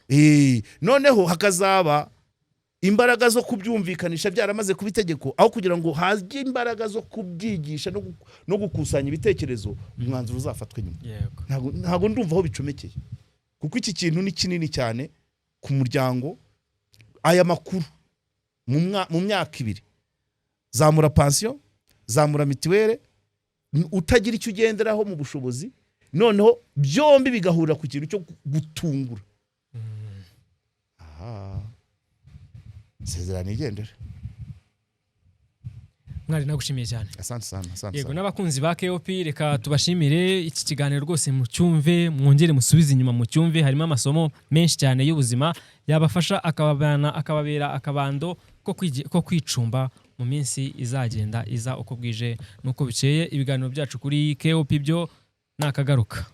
Speaker 1: Noneho hakazaba imbaraga zo kubyumvikanisha byaramaze kuba itegeko, aho kugira ngo hajye imbaraga zo kubyigisha no gukusanya ibitekerezo, umwanzuro uzafatwe nyuma. Ntabwo ndumva aho bicomekeye, kuko iki kintu ni kinini cyane ku muryango. Aya makuru mu myaka 2, zamura pansiyo, zamura mituweli, utagira icyo ugenderaho mu bushobozi, noneho byombi bigahurira ku kintu cyo gutungura. Aha sezerano igendere.
Speaker 2: Mwari, nagushimiye cyane.
Speaker 1: Asante sana, asante
Speaker 2: Yego.
Speaker 1: sana.
Speaker 2: N'abakunzi ba KOP, reka tubashimire. Iki kiganiro rwose mucyumve, mwongere musubize inyuma mucyumve, harimo amasomo menshi cyane y'ubuzima yabafasha, akababana, akababera akabando ko kwicumba mu minsi izagenda iza, uko bwije n'uko bukeye. Ibiganiro byacu kuri KOP byo nakagaruka.